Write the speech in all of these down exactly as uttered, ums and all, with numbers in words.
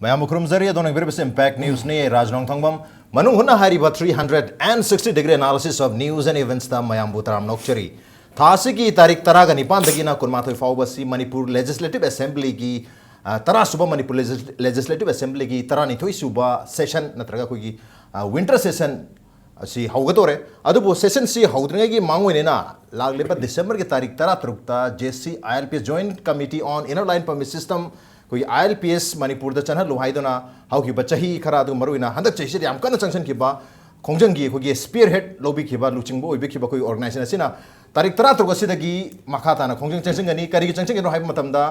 ꯃꯌꯥꯝꯕꯨ ꯈꯨꯔꯨꯝꯖꯔꯤ꯫ ꯑꯗꯣꯝꯅ ꯌꯦꯡꯕꯤꯔꯤꯕꯁꯤ Impact News ꯅꯤ꯫ ꯔꯥꯖ ꯅꯣꯡꯊꯣꯡꯕꯝ꯫ ꯃꯅꯨꯡ ꯍꯨꯠꯅ ꯍꯥꯏꯔꯤꯕ three hundred and sixty degree analysis of news and events ꯇ ꯃꯌꯥꯝꯕꯨ ꯇꯔꯥꯝꯅ ꯑꯣꯛꯆꯔꯤ꯫ ꯊꯥ ꯑꯁꯤꯒꯤ ꯇꯥꯔꯤꯛ ꯇꯔꯥꯒ ꯅꯤꯄꯥꯟꯗꯒꯤꯅ ꯀꯨꯟꯃꯥꯊꯣꯏ ꯐꯥꯎꯕꯁꯤ ꯃꯅꯤꯄꯨꯔ Legislative Assembly ꯒꯤ, ꯑ, ꯇꯔꯥ ꯁꯨꯕ ꯃꯅꯤꯄꯨꯔ Legis-, Legislative Assembly ꯒꯤ ꯇꯔꯥꯅꯤꯊꯣꯏ ꯁꯨꯕ session ꯅꯠꯇ꯭ꯔꯒ ꯑꯩꯈꯣꯏꯒꯤ, ꯑ, winter session ꯑꯁꯤ ꯍꯧꯒꯗꯧꯔꯦ꯫ ꯑꯗꯨꯕꯨ session ꯁꯤ ꯍꯧꯗ꯭ꯔꯤꯉꯩꯒꯤ ꯃꯥꯡꯑꯣꯏꯅꯅ ꯂꯥꯛꯂꯤꯕ December ꯒꯤ ꯇꯥꯔꯤꯛ ꯇꯔꯥ ꯇꯔꯨꯛꯇ J C I L P S, Joint Committee on Inner Line Permit System, ꯑꯩꯈꯣꯏꯒꯤ I L P S ꯃꯅꯤꯄꯨꯔꯗ ꯆꯠꯍꯜꯂꯨ ꯍꯥꯏꯗꯨꯅ ꯍꯧꯈꯤꯕ ꯆꯍꯤ ꯈꯔ, ꯑꯗꯨꯒ ꯃꯔꯨꯑꯣꯏꯅ ꯍꯟꯗꯛ ꯆꯍꯤꯁꯤꯗ ꯌꯥꯝ ꯀꯟꯅ ꯆꯪꯁꯤꯟꯈꯤꯕ ꯈꯣꯡꯖꯪꯒꯤ ꯑꯩꯈꯣꯏꯒꯤ spearhead ꯂꯧꯕꯤꯈꯤꯕ, ꯂꯨꯆꯤꯡꯕ ꯑꯣꯏꯕꯤꯈꯤꯕ ꯑꯩꯈꯣꯏꯒꯤ organization ꯑꯁꯤꯅ ꯇꯥꯔꯤꯛ ꯇꯔꯥ ꯇꯔꯨꯛ ꯑꯁꯤꯗꯒꯤ ꯃꯈꯥ ꯇꯥꯅ ꯈꯣꯡꯖꯪ ꯆꯪꯁꯤꯟꯒꯅꯤ꯫ ꯀꯔꯤꯒꯤ ꯆꯪꯁꯤꯟꯒꯅꯣ ꯍꯥꯏꯕ ꯃꯇꯝꯗ,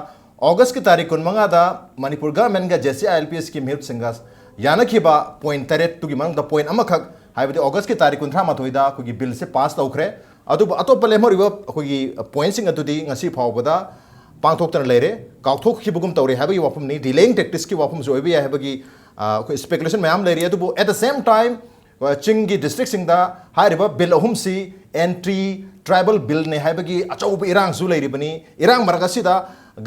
August ꯀꯤ ꯇꯥꯔꯤꯛ ꯀꯨꯟꯃꯉꯥꯗ ꯃꯅꯤꯄꯨꯔ government ꯒ J C I L P S ꯀꯤ ꯃꯤꯍꯨꯠꯁꯤꯡꯒ ꯌꯥꯅꯈꯤꯕ point ꯇꯔꯦꯠ ꯇꯨꯒꯤ ꯃꯅꯨꯡꯗ point ꯑꯃꯈꯛ, ꯍꯥꯏꯕꯗꯤ August ꯀꯤ ꯇꯥꯔꯤꯛ ꯀꯨꯟꯊ꯭ꯔꯥ ꯃꯥꯊꯣꯏꯗ ꯑꯩꯈꯣꯏꯒꯤ bill ꯁꯦ pass ꯇꯧꯈ꯭ꯔꯦ꯫ ꯑꯗꯨꯕꯨ ꯑꯇꯣꯞꯄ ꯂꯦꯝꯍꯧꯔꯤꯕ ꯑꯩꯈꯣꯏꯒꯤ point ꯁꯤꯡ ꯑꯗꯨꯗꯤ ꯉꯁꯤ ꯐꯥꯎꯕꯗ ꯄꯥꯡꯊꯣꯛꯇꯅ ꯂꯩꯔꯦ, ꯀꯥꯎꯊꯣꯛꯈꯤꯕꯒꯨꯝ ꯇꯧꯔꯦ ꯍꯥꯏꯕꯒꯤ ꯋꯥꯐꯝꯅꯤ, delaying tactics ꯀꯤ ꯋꯥꯐꯝꯁꯨ ꯑꯣꯏꯕ ꯌꯥꯏ ꯍꯥꯏꯕꯒꯤ, ꯑ, ꯑꯩꯈꯣꯏ speculation ꯃꯌꯥꯝ ꯂꯩꯔꯤ꯫ ꯑꯗꯨꯕꯨ at the same time, ꯑ, ꯆꯤꯡꯒꯤ district ꯁꯤꯡꯗ ꯍꯥꯏꯔꯤꯕ bill ꯑꯍꯨꯝꯁꯤ anti tribal bill ꯅꯤ ꯍꯥꯏꯕꯒꯤ ꯑꯆꯧꯕ ꯏꯔꯥꯡꯁꯨ ꯂꯩꯔꯤꯕꯅꯤ꯫ ꯏꯔꯥꯡ ꯃꯔꯛ ꯑꯁꯤꯗ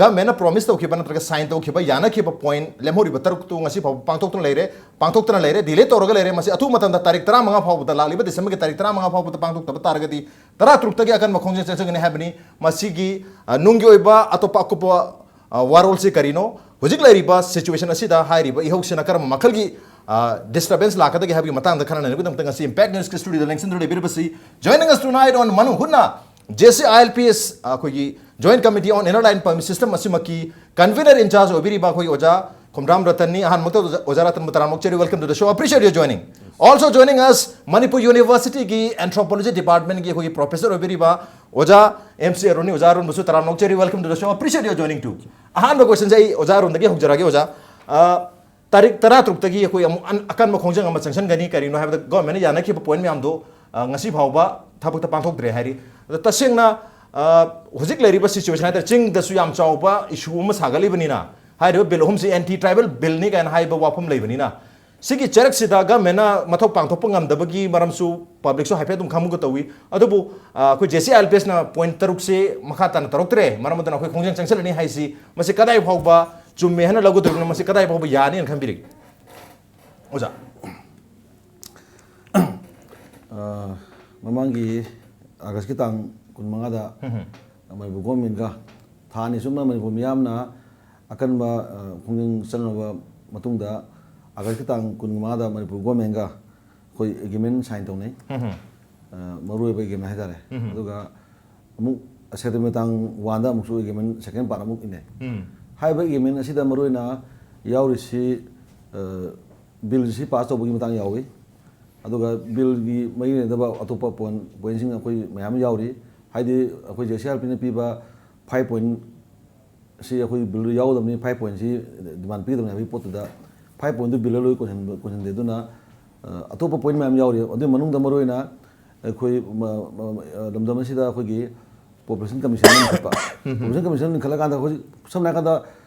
government ꯅ promise ꯇꯧꯈꯤꯕ ꯅꯠꯇ꯭ꯔꯒ sign ꯇꯧꯈꯤꯕ ꯌꯥꯅꯈꯤꯕ point ꯂꯦꯝꯍꯧꯔꯤꯕ ꯇꯔꯨꯛꯇꯨ ꯉꯁꯤ ꯐꯥꯎꯕ ꯄꯥꯡꯊꯣꯛꯇꯨꯅ ꯂꯩꯔꯦ, ꯄꯥꯡꯊꯣꯛꯇꯅ ꯂꯩꯔꯦ, delay ꯇꯧꯔꯒ ꯂꯩꯔꯦ꯫ ꯃꯁꯤ ꯑꯊꯨꯕ ꯃꯇꯝꯗ ꯇꯥꯔꯤꯛ ꯇꯔꯥꯃꯉꯥ ꯐꯥꯎꯕꯗ, ꯂꯥꯛꯂꯤꯕ December ꯒꯤ ꯇꯥꯔꯤꯛ ꯇꯔꯥꯃꯉꯥ ꯐꯥꯎꯕꯗ ꯄꯥꯡꯊꯣꯛꯇꯕ ꯇꯥꯔꯒꯗꯤ ꯇꯔꯥ ꯇꯔꯨꯛꯇꯒꯤ ꯑꯀꯟꯕ ꯈꯣꯡꯖꯪ ꯆꯪꯁꯤꯟꯒꯅꯤ ꯍꯥꯏꯕꯅꯤ꯫ ꯃꯁꯤꯒꯤ, ꯑ, ꯅꯨꯡꯒꯤ ꯑꯣꯏꯕ ꯑꯇꯣꯞꯄ ꯑꯀꯨꯞꯄ, ꯑ, ꯋꯥꯔꯣꯜꯁꯤ ꯀꯔꯤꯅꯣ? ꯍꯧꯖꯤꯛ ꯂꯩꯔꯤꯕ situation ꯑꯁꯤꯗ ꯍꯥꯏꯔꯤꯕ ꯏꯍꯧꯁꯤꯅ ꯀꯔꯝꯕ ꯃꯈꯜꯒꯤ, ꯑ, disturbance ꯂꯥꯛꯀꯗꯒꯦ ꯍꯥꯏꯕꯒꯤ ꯃꯇꯥꯡꯗ ꯈꯟꯅ ꯅꯩꯅꯕꯒꯤꯗꯃꯛꯇ ꯉꯁꯤ Impact News ꯀꯤ studio the ꯂꯦꯡꯁꯤꯟꯗꯨꯅ ꯂꯩꯕꯤꯔꯤꯕꯁꯤ, joining us tonight on ꯃꯅꯨꯡ ꯍꯨꯠꯅ J C I L P S, ꯑꯩꯈꯣꯏꯒꯤ Joint Committee on Inner Line Permit System ꯑꯁꯤꯃꯛꯀꯤ convener in charge ꯑꯣꯏꯕꯤꯔꯤꯕ ꯑꯩꯈꯣꯏꯒꯤ ꯑꯣꯖꯥ ꯈꯣꯝꯗ꯭ꯔꯥꯝ ꯔꯇꯟꯅꯤ꯫ ꯑꯍꯥꯟꯕꯃꯛꯇ ꯑꯣꯖꯥ, ꯑꯣꯖꯥ ꯔꯇꯟꯕꯨ ꯇꯔꯥꯝꯅ ꯑꯣꯛꯆꯔꯤ, welcome to the show, appreciate your joining. Also joining us, Manipur University ꯒꯤ Anthropology Department ꯀꯤ ꯑꯩꯈꯣꯏꯒꯤ professor ꯑꯣꯏꯕꯤꯔꯤꯕ ꯑꯣꯖꯥ M C ꯑꯔꯨꯟꯅꯤ꯫ ꯑꯣꯖꯥ ꯑꯔꯨꯟꯕꯨꯁꯨ ꯇꯔꯥꯝꯅ ꯑꯣꯛꯆꯔꯤ, welcome to the show, appreciate your joining too. ꯑꯍꯥꯟꯕ question ꯁꯦ ꯑꯩ ꯑꯣꯖꯥ ꯑꯔꯨꯟꯗꯒꯤ ꯍꯧꯖꯔꯛꯑꯒꯦ, ꯑꯣꯖꯥ꯫ ꯑ, ꯇꯥꯔꯤꯛ ꯇꯔꯥ ꯇꯔꯨꯛꯇꯒꯤ ꯑꯩꯈꯣꯏ ꯑꯃꯨꯛ ꯑꯟ-, ꯑꯀꯟꯕ ꯈꯣꯡꯖꯪ ꯑꯃ ꯆꯪꯁꯤꯟꯒꯅꯤ꯫ ꯀꯔꯤꯒꯤꯅꯣ ꯍꯥꯏꯕꯗ government ꯅ ꯌꯥꯅꯈꯤꯕ point ꯃꯌꯥꯝꯗꯣ, ꯑ, ꯉꯁꯤ ꯐꯥꯎꯕ ꯊꯕꯛꯇ ꯄꯥꯡꯊꯣꯛꯇ꯭ꯔꯦ ꯍꯥꯏꯔꯤ꯫ ꯑꯗꯣ ꯇꯁꯦꯡꯅ, ꯑ, ꯍꯧꯖꯤꯛ ꯂꯩꯔꯤꯕ situation ꯍꯥꯏꯇꯥꯔꯦ, ꯆꯤꯡꯗꯁꯨ ꯌꯥꯝ ꯆꯥꯎꯕ issue ꯑꯃ ꯁꯥꯒꯠꯂꯤꯕꯅꯤꯅ, ꯍꯥꯏꯔꯤꯕ bill ꯑꯍꯨꯝꯁꯤ anti tribal bill ꯅꯤ ꯀꯥꯏꯅ ꯍꯥꯏꯕ ꯋꯥꯐꯝ ꯂꯩꯕꯅꯤꯅ, ꯁꯤꯒꯤ ꯆꯔꯛꯁꯤꯗ government ꯅ ꯃꯊꯧ ꯄꯥꯡꯊꯣꯛꯄ ꯉꯝꯗꯕꯒꯤ ꯃꯔꯝꯁꯨ public ꯁꯨ ꯍꯥꯏꯐꯦꯠ ꯑꯗꯨꯝ ꯈꯪꯕꯒ ꯇꯧꯏ꯫ ꯑꯗꯨꯕꯨ, ꯑ, ꯑꯩꯈꯣꯏ J C I L P S ꯅ point ꯇꯔꯨꯛꯁꯦ ꯃꯈꯥ ꯇꯥꯅ ꯇꯧꯔꯛꯇ꯭ꯔꯦ, ꯃꯔꯝ ꯑꯗꯨꯅ ꯑꯩꯈꯣꯏ ꯈꯣꯡꯖꯪ ꯆꯪꯁꯤꯜꯂꯅꯤ ꯍꯥꯏꯁꯤ, ꯃꯁꯤ ꯀꯗꯥꯏ ꯐꯥꯎꯕ ꯆꯨꯝꯃꯦ ꯍꯥꯏꯅ ꯂꯧꯒꯗꯧꯔꯤꯕꯅꯣ? ꯃꯁꯤ ꯀꯗꯥꯏ ꯐꯥꯎꯕ ꯌꯥꯅꯤ ꯍꯥꯏꯅ ꯈꯟꯕꯤꯔꯤꯒꯦ, ꯑꯣꯖꯥ? ꯑ, ꯃꯃꯥꯡꯒꯤ ꯑꯥꯒꯁꯀꯤ ꯇꯥꯡ ꯀꯨꯟꯃꯉꯥꯗ ꯃꯅꯤꯄꯨꯔ ꯒꯣꯔꯃꯦꯟꯒ ꯊꯥ ꯑꯅꯤ ꯆꯨꯞꯅ ꯃꯅꯤꯄꯨꯔ ꯃꯤꯌꯥꯝꯅ ꯑꯀꯟꯕ, ꯑ, ꯈꯣꯡꯖꯪ ꯆꯪꯂꯕ ꯃꯇꯨꯡꯗ ꯑꯥꯒꯁꯀꯤ ꯇꯥꯡ ꯀꯨꯟꯃꯉꯥꯗ ꯃꯅꯤꯄꯨꯔ ꯒꯣꯔꯃꯦꯟꯒ ꯑꯩꯈꯣꯏ ꯑꯦꯒ꯭ꯔꯤꯃꯦꯟ ꯁꯥꯏꯟ ꯇꯧꯅꯩ꯫ ꯑ, ꯃꯔꯨꯑꯣꯏꯕ ꯑꯦꯒ꯭ꯔꯤꯃꯦꯟ ꯍꯥꯏꯇꯥꯔꯦ꯫ ꯑꯗꯨꯒ ꯑꯃꯨꯛ ꯁꯦꯞꯇꯦꯝꯕꯔ ꯇꯥꯡ ꯋꯥꯟꯗ ꯑꯃꯨꯛꯁꯨ ꯑꯦꯒ꯭ꯔꯤꯃꯦꯟ ꯁꯦꯀꯦꯟ ꯄꯥꯔꯠ ꯑꯃꯨꯛ ꯏꯟꯅꯩ꯫ ꯍꯥꯏꯔꯤꯕ ꯑꯦꯒ꯭ꯔꯤꯃꯦꯟ ꯑꯁꯤꯗ ꯃꯔꯨꯑꯣꯏꯅ ꯌꯥꯎꯔꯤꯁꯤ, ꯑ, ꯕꯤꯜꯁꯤ ꯄꯥꯁ ꯇꯧꯕꯒꯤ ꯃꯇꯥꯡ ꯌꯥꯎꯏ꯫ ꯑꯗꯨꯒ ꯕꯤꯜꯒꯤ ꯃꯔꯤ ꯂꯩꯅꯗꯕ ꯑꯇꯣꯞꯄ ꯄꯣꯏꯟ, ꯄꯣꯏꯟꯁꯤꯡ ꯑꯩꯈꯣꯏ ꯃꯌꯥꯝ ꯌꯥꯎꯔꯤ꯫ ꯍꯥꯏꯗꯤ ꯑꯩꯈꯣꯏ ꯖꯦ ꯁꯤ ꯑꯥꯔ ꯄꯤꯅ ꯄꯤꯕ ꯐꯥꯏꯚ ꯄꯣꯏꯟ ꯁꯤ ꯑꯩꯈꯣꯏ ꯕꯤꯜꯗ ꯌꯥꯎꯒꯗꯕꯅꯤ, ꯐꯥꯏꯚ ꯄꯣꯏꯟꯁꯤ ꯗꯤꯃꯥꯟ ꯄꯤꯒꯗꯕꯅꯤ ꯍꯥꯏꯕꯒꯤ ꯄꯣꯠꯇꯨꯗ ꯐꯥꯏꯚ ꯄꯣꯏꯟꯗꯨ ꯕꯤꯜꯗ ꯂꯣꯏ ꯀꯣꯟꯁꯤꯟꯕ-, ꯀꯣꯟꯁꯤꯟꯗꯦ꯫ ꯑꯗꯨꯅ, ꯑ, ꯑꯇꯣꯞꯄ ꯄꯣꯏꯟ ꯃꯌꯥꯝ ꯌꯥꯎꯔꯤ꯫ ꯑꯗꯨꯒꯤ ꯃꯅꯨꯡꯗ ꯃꯔꯨꯑꯣꯏꯅ ꯑꯩꯈꯣꯏ ꯃ-, ꯃ-, ꯑ, ꯂꯝꯗꯝ ꯑꯁꯤꯗ ꯑꯩꯈꯣꯏꯒꯤ ꯄꯣꯄꯨꯂꯦꯁꯟ ꯀꯃꯤꯁꯟ ꯑꯃ ꯂꯤꯡꯈꯠꯄ꯫ ꯄꯣꯄꯨꯂꯦꯁꯟ ꯀꯃꯤꯁꯟ ꯂꯤꯡꯈꯠꯂꯀꯥꯟꯗ ꯍꯧꯖꯤꯛ ꯁꯝꯅ ꯍꯥꯏꯔꯀꯥꯟꯗ,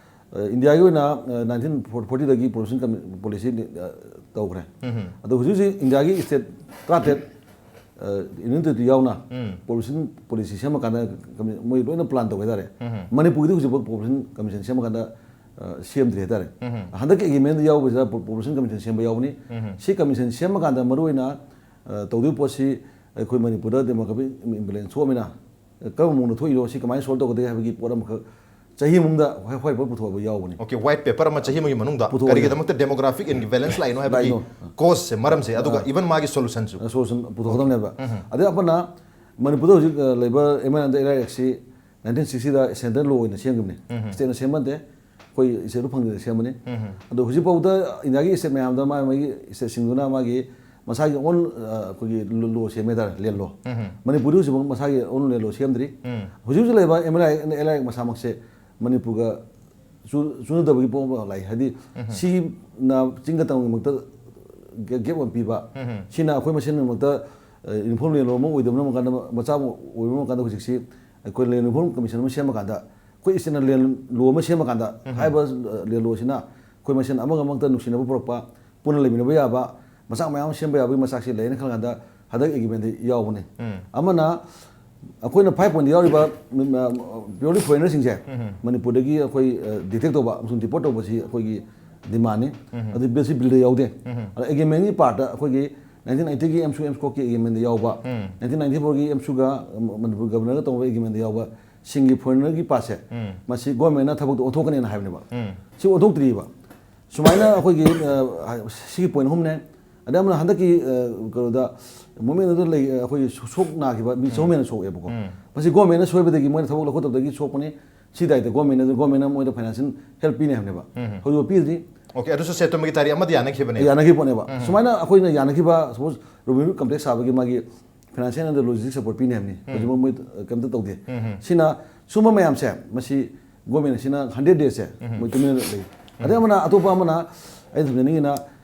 ꯑ, ꯏꯟꯗꯤꯌꯥꯒꯤ ꯑꯣꯏꯅ, ꯑ, ꯅꯥꯏꯟꯇꯤꯟ ꯐꯣꯔꯇꯤꯗꯒꯤ ꯄꯣꯄꯨꯂꯦꯁꯟ ꯀꯃꯤ-, ꯄꯣꯂꯤꯁꯤ, ꯑ, ꯇꯧꯈ꯭ꯔꯦ꯫ ꯑꯗꯣ ꯍꯧꯖꯤꯛ ꯍꯧꯖꯤꯛ ꯏꯟꯗꯤꯌꯥꯒꯤ ꯁ꯭ꯇꯦꯠ ꯇꯔꯥꯇꯔꯦꯠ, ꯑ, ꯌꯨꯅꯤꯌꯟ ꯇꯦꯔꯤꯇꯣꯔꯤ ꯌꯥꯎꯅ ꯄꯣꯄꯨꯂꯦꯁꯟ ꯄꯣꯂꯤꯁꯤ ꯁꯦꯝꯃꯀꯥꯟꯗ ꯀꯃꯤ-, ꯃꯣꯏ ꯂꯣꯏꯅ ꯄ꯭ꯂꯥꯟ ꯇꯧꯋꯦ ꯍꯥꯏꯇꯥꯔꯦ꯫ ꯃꯅꯤꯄꯨꯔꯒꯤꯗꯤ ꯍꯧꯖꯤꯛꯐꯥꯎ ꯄꯣꯄꯨꯂꯦꯁꯟ ꯀꯃꯤꯁꯟ ꯁꯦꯝꯃꯀꯥꯟꯗ, ꯑ, ꯁꯦꯝꯗ꯭ꯔꯤ ꯍꯥꯏꯇꯥꯔꯦ꯫ ꯍꯟꯗꯛꯀꯤ ꯑꯦꯒ꯭ꯔꯤꯃꯦꯟꯗ ꯌꯥꯎꯕꯁꯤꯗ ꯄꯣ-, ꯄꯣꯄꯨꯂꯦꯁꯟ ꯀꯃꯤꯁꯟ ꯁꯦꯝꯕ ꯌꯥꯎꯕꯅꯤ꯫ ꯁꯤ ꯀꯃꯤꯁꯟ ꯁꯦꯝꯃꯀꯥꯟꯗ ꯃꯔꯨꯑꯣꯏꯅ, ꯑ, ꯇꯧꯗꯣꯏꯕ ꯄꯣꯠꯁꯤ ꯑꯩꯈꯣꯏ ꯃꯅꯤꯄꯨꯔꯗ ꯗꯦꯃꯣꯒ꯭ꯔꯥꯐꯤꯛ ꯏꯝꯕꯦꯂꯦꯟꯁ ꯊꯣꯛꯑꯃꯤꯅ ꯀꯔꯝꯕ ꯃꯑꯣꯡꯗ ꯊꯣꯛꯏꯅꯣ, ꯁꯤ ꯀꯃꯥꯏꯅ ꯁꯣꯜꯕ ꯇꯧꯒꯗꯒꯦ ꯍꯥꯏꯕꯒꯤ ꯄꯣꯠ ꯑꯃꯈꯛ ꯆꯍꯤ ꯑꯃꯗ ꯍ꯭ꯋꯥꯏꯠ ꯄꯦꯄꯔ ꯄꯨꯊꯣꯛꯑꯕ ꯌꯥꯎꯕꯅꯤ꯫ ꯑꯣꯀꯦ, ꯋꯥꯏꯠ ꯄꯦꯄꯔ ꯑꯃ ꯆꯍꯤ ꯑꯃꯒꯤ ꯃꯅꯨꯡꯗ ꯄꯨꯊꯣꯛꯑꯣ꯫ ꯀꯔꯤꯒꯤꯗꯃꯛꯇ ꯗꯦꯃꯣꯒ꯭ꯔꯥꯐꯤꯛ ꯏꯝꯕꯦꯂꯦꯟꯁ ꯂꯥꯛꯏꯅꯣ ꯍꯥꯏꯕꯒꯤ ꯂꯥꯛꯏꯅꯣ꯫ ꯀꯣꯖꯁꯦ, ꯃꯔꯝꯁꯦ, ꯑꯗꯨꯒ ꯏꯚꯟ ꯃꯥꯒꯤ ꯁꯣꯂꯨꯁꯟꯁꯨ꯫ ꯁꯣꯂꯨꯁꯟ ꯄꯨꯊꯣꯛꯀꯗꯕꯅꯦꯕ꯫ ꯑꯗꯩ ꯑꯃꯅ ꯃꯅꯤꯄꯨꯔꯗ ꯍꯧꯖꯤꯛ, ꯑ, ꯂꯩꯕ M N and L I ꯑꯦꯛꯁꯁꯤ ꯅꯥꯏꯟꯇꯤꯟ ꯁꯤꯛꯁꯇꯤꯗ ꯁꯦꯟꯇ꯭ꯔꯦꯜ ꯂꯣ ꯑꯣꯏꯅ ꯁꯦꯝꯈꯤꯕꯅꯤ꯫ ꯁ꯭ꯇꯦꯠꯅ ꯁꯦꯝꯕ ꯅꯠꯇꯦ, ꯑꯩꯈꯣꯏ ꯁ꯭ꯇꯦꯠꯇꯨ ꯐꯪꯗꯅ ꯁꯦꯝꯕꯅꯤ꯫ ꯑꯗꯣ ꯍꯧꯖꯤꯛꯐꯥꯎꯗ ꯏꯟꯗꯤꯌꯥꯒꯤ ꯁ꯭ꯇꯦꯠ ꯃꯌꯥꯝꯗ ꯃꯥꯒꯤ ꯃꯥꯒꯤ ꯁ꯭ꯇꯦꯠꯁꯤꯡꯗꯨꯅ ꯃꯥꯒꯤ ꯃꯁꯥꯒꯤ ꯑꯣꯟ, ꯑ, ꯑꯩꯈꯣꯏꯒꯤ ꯂꯣ, ꯂꯣ ꯁꯦꯝꯃꯦ ꯍꯥꯏꯇꯥꯔꯦ, ꯂꯦꯟ ꯂꯣ꯫ ꯃꯅꯤꯄꯨꯔꯗꯤ ꯍꯧꯖꯤꯛꯐꯥꯎ ꯃꯁꯥꯒꯤ ꯑꯣꯟ ꯂꯦꯟ ꯂꯣ ꯁꯦꯝꯗ꯭ꯔꯤ꯫ ꯍꯧꯖꯤꯛ ꯍꯧꯖꯤꯛ ꯂꯩꯕ ꯑꯦꯝ ꯑꯦꯜ ꯑꯥꯏ, ꯑꯦꯜ ꯑꯥꯏ ꯑꯦꯛ ꯃꯁꯥꯃꯛꯁꯦ ꯃꯅꯤꯄꯨꯔꯒ ꯆꯨ-, ꯆꯨꯅꯗꯕꯒꯤ ꯄꯣꯠ ꯑꯃ ꯂꯥꯛꯏ꯫ ꯍꯥꯏꯗꯤ ꯁꯤꯅ ꯆꯤꯡꯒ ꯇꯝꯒꯤꯗꯃꯛꯇ ꯒꯦ-, ꯒꯦꯞ ꯑꯃ ꯄꯤꯕ, ꯁꯤꯅ ꯑꯩꯈꯣꯏ ꯃꯁꯦꯟꯒꯤꯗꯃꯛꯇ, ꯑ, ꯌꯨꯝꯐꯝ ꯂꯦꯟ ꯂꯣ ꯑꯃ ꯑꯣꯏꯗꯕꯅ ꯃꯀꯥꯟꯗ, ꯃꯆꯥ ꯑꯃ ꯑꯣꯏꯕ ꯃꯀꯥꯟꯗ ꯍꯧꯖꯤꯛꯁꯤ ꯑꯩꯈꯣꯏ ꯂꯦꯟ ꯌꯨꯝꯐꯝ ꯀꯃꯤꯁꯟ ꯑꯃ ꯁꯦꯝꯃꯀꯥꯟꯗ, ꯑꯩꯈꯣꯏ ꯏꯁꯇꯦꯠꯅ ꯂꯦꯟ ꯂꯣ ꯑꯃ ꯁꯦꯝꯃꯀꯥꯟꯗ, ꯍꯥꯏꯔꯤꯕ, ꯑ, ꯂꯦꯟ ꯂꯣꯁꯤꯅ ꯑꯩꯈꯣꯏ ꯃꯁꯦꯟ ꯑꯃꯒ ꯑꯃꯒ ꯅꯨꯡꯁꯤꯅꯕ ꯄꯨꯔꯛꯄ, ꯄꯨꯟꯅ ꯂꯩꯃꯤꯟꯅꯕ ꯌꯥꯕ, ꯃꯆꯥꯛ ꯃꯌꯥꯝ ꯑꯃ ꯁꯦꯝꯕ ꯌꯥꯕꯒꯤ ꯃꯆꯥꯛꯁꯤ ꯂꯩꯌꯦꯅ ꯈꯜꯂꯀꯥꯟꯗ ꯍꯟꯗꯛ ꯑꯦꯒ꯭ꯔꯤꯃꯦꯟꯗ ꯌꯥꯎꯕꯅꯤ꯫ ꯑꯃꯅ ꯑꯩꯈꯣꯏꯅ ꯐꯥꯏꯚ ꯄꯣꯏꯟꯗ ꯌꯥꯎꯔꯤꯕ ꯄ꯭ꯌꯣꯔꯂꯤ ꯐꯣꯔꯦꯅꯔꯁꯤꯡꯁꯦ ꯃꯅꯤꯄꯨꯔꯗꯒꯤ ꯑꯩꯈꯣꯏ ꯗꯤꯇꯦꯛ ꯇꯧꯕ ꯑꯃꯁꯨꯡ ꯗꯤꯄꯣꯔꯠ ꯇꯧꯕꯁꯤ ꯑꯩꯈꯣꯏꯒꯤ ꯗꯤꯃꯥꯟꯅꯤ꯫ ꯑꯗꯨ ꯕꯤꯜꯁꯤ ꯕꯤꯜꯗ ꯌꯥꯎꯗꯦ꯫ ꯑꯗ ꯑꯦꯒ꯭ꯔꯤꯃꯦꯟꯒꯤ ꯄꯥꯔꯠꯇ ꯑꯩꯈꯣꯏꯒꯤ ꯅꯥꯏꯟꯇꯤꯟ ꯑꯩꯠꯇꯤꯒꯤ ꯑꯦꯝꯁꯨ ꯑꯦꯝꯁꯀꯣꯛꯀꯤ ꯑꯦꯒ꯭ꯔꯤꯃꯦꯟꯗ ꯌꯥꯎꯕ, ꯅꯥꯏꯟꯇꯤꯟ ꯅꯥꯏꯟꯇꯤ ꯐꯣꯔꯒꯤ ꯑꯦꯝꯁꯨꯒ ꯃꯅꯤꯄꯨꯔ ꯒꯕꯔꯅꯔꯒ ꯇꯧꯕ ꯑꯦꯒ꯭ꯔꯤꯃꯦꯟꯗ ꯌꯥꯎꯕ ꯁꯤꯡꯒꯤ ꯐꯣꯔꯦꯅꯔꯒꯤ ꯄꯥꯔꯠꯁꯦ ꯃꯁꯤ ꯒꯣꯔꯃꯦꯟꯅ ꯊꯕꯛꯇꯣ ꯑꯣꯟꯊꯣꯛꯀꯅꯦꯅ ꯍꯥꯏꯕꯅꯦꯕ꯫ ꯁꯤ ꯑꯣꯟꯊꯣꯛꯇ꯭ꯔꯤꯕ꯫ ꯁꯨꯃꯥꯏꯅ ꯑꯩꯈꯣꯏꯒꯤ ꯁꯤꯒꯤ ꯄꯣꯏꯟ ꯑꯍꯨꯝꯅꯦ꯫ ꯑꯗꯩ ꯑꯃꯅ ꯍꯟꯗꯛꯀꯤ ꯀꯩꯅꯣꯗ ꯃꯣꯃꯦꯟ ꯑꯗꯨꯗ ꯂꯩ, ꯑꯩꯈꯣꯏꯒꯤ ꯁꯣꯛ ꯅꯥꯈꯤꯕ ꯃꯤ ꯆꯍꯨꯝ ꯍꯦꯟꯅ ꯁꯣꯛꯑꯦꯕꯀꯣ꯫ ꯃꯁꯤ ꯒꯣꯔꯃꯦꯟꯅ ꯁꯣꯏꯕꯗꯒꯤ ꯃꯣꯏꯅ ꯊꯕꯛ ꯂꯧꯈꯠꯇꯕꯗꯒꯤ ꯁꯣꯛꯄꯅꯤ꯫ ꯁꯤ ꯗꯥꯏꯇ ꯒꯣꯔꯃꯦꯟꯅ, ꯒꯣꯔꯃꯦꯟꯅ ꯃꯣꯏꯗ ꯐꯥꯏꯅꯥꯟꯁꯤꯌꯦꯜ ꯍꯦꯜꯞ ꯄꯤꯅꯤ ꯍꯥꯏꯕꯅꯦꯕ꯫ ꯍꯧꯖꯤꯛꯐꯥꯎ ꯄꯤꯗ꯭ꯔꯤ꯫ ꯑꯣꯀꯦ, ꯑꯗꯨꯁꯨ ꯁꯦꯞꯇꯦꯝꯕꯔꯒꯤ ꯇꯥꯔꯤꯛ ꯑꯃꯗ ꯌꯥꯅꯈꯤꯕꯅꯦ꯫ ꯌꯥꯅꯈꯤꯕ ꯄꯣꯠꯅꯦꯕ꯫ ꯁꯨꯃꯥꯏꯅ ꯑꯩꯈꯣꯏꯅ ꯌꯥꯅꯈꯤꯕ, ꯁꯄꯣꯁ ꯔꯣꯕꯤꯟꯍꯨꯗ ꯀꯝꯄ꯭ꯂꯦꯛꯁ ꯁꯥꯕꯒꯤ ꯃꯥꯒꯤ ꯐꯥꯏꯅꯥꯟꯁꯤꯌꯦꯜ ꯑꯦꯟ ꯂꯣꯖꯤꯁꯇꯤꯛ ꯁꯄꯣꯔꯠ ꯄꯤꯅꯤ ꯍꯥꯏꯕꯅꯤ꯫ ꯍꯧꯖꯤꯛꯐꯥꯎ ꯃꯣꯏ ꯀꯩꯝꯇ ꯇꯧꯗꯦ꯫ ꯁꯤꯅ ꯁꯨꯝꯕ ꯃꯌꯥꯝꯁꯦ ꯃꯁꯤ ꯒꯣꯔꯃꯦꯟ ꯑꯁꯤꯅ ꯍꯟꯗ꯭ꯔꯦꯠ ꯗꯦꯁꯁꯦ ꯃꯣꯏ ꯇꯨꯃꯤꯟꯅ ꯂꯩ꯫ ꯑꯗꯩ ꯑꯃꯅ, ꯑꯇꯣꯞꯄ ꯑꯃꯅ ꯑꯩꯅ ꯊꯝꯖꯅꯤꯡꯉꯤꯅ,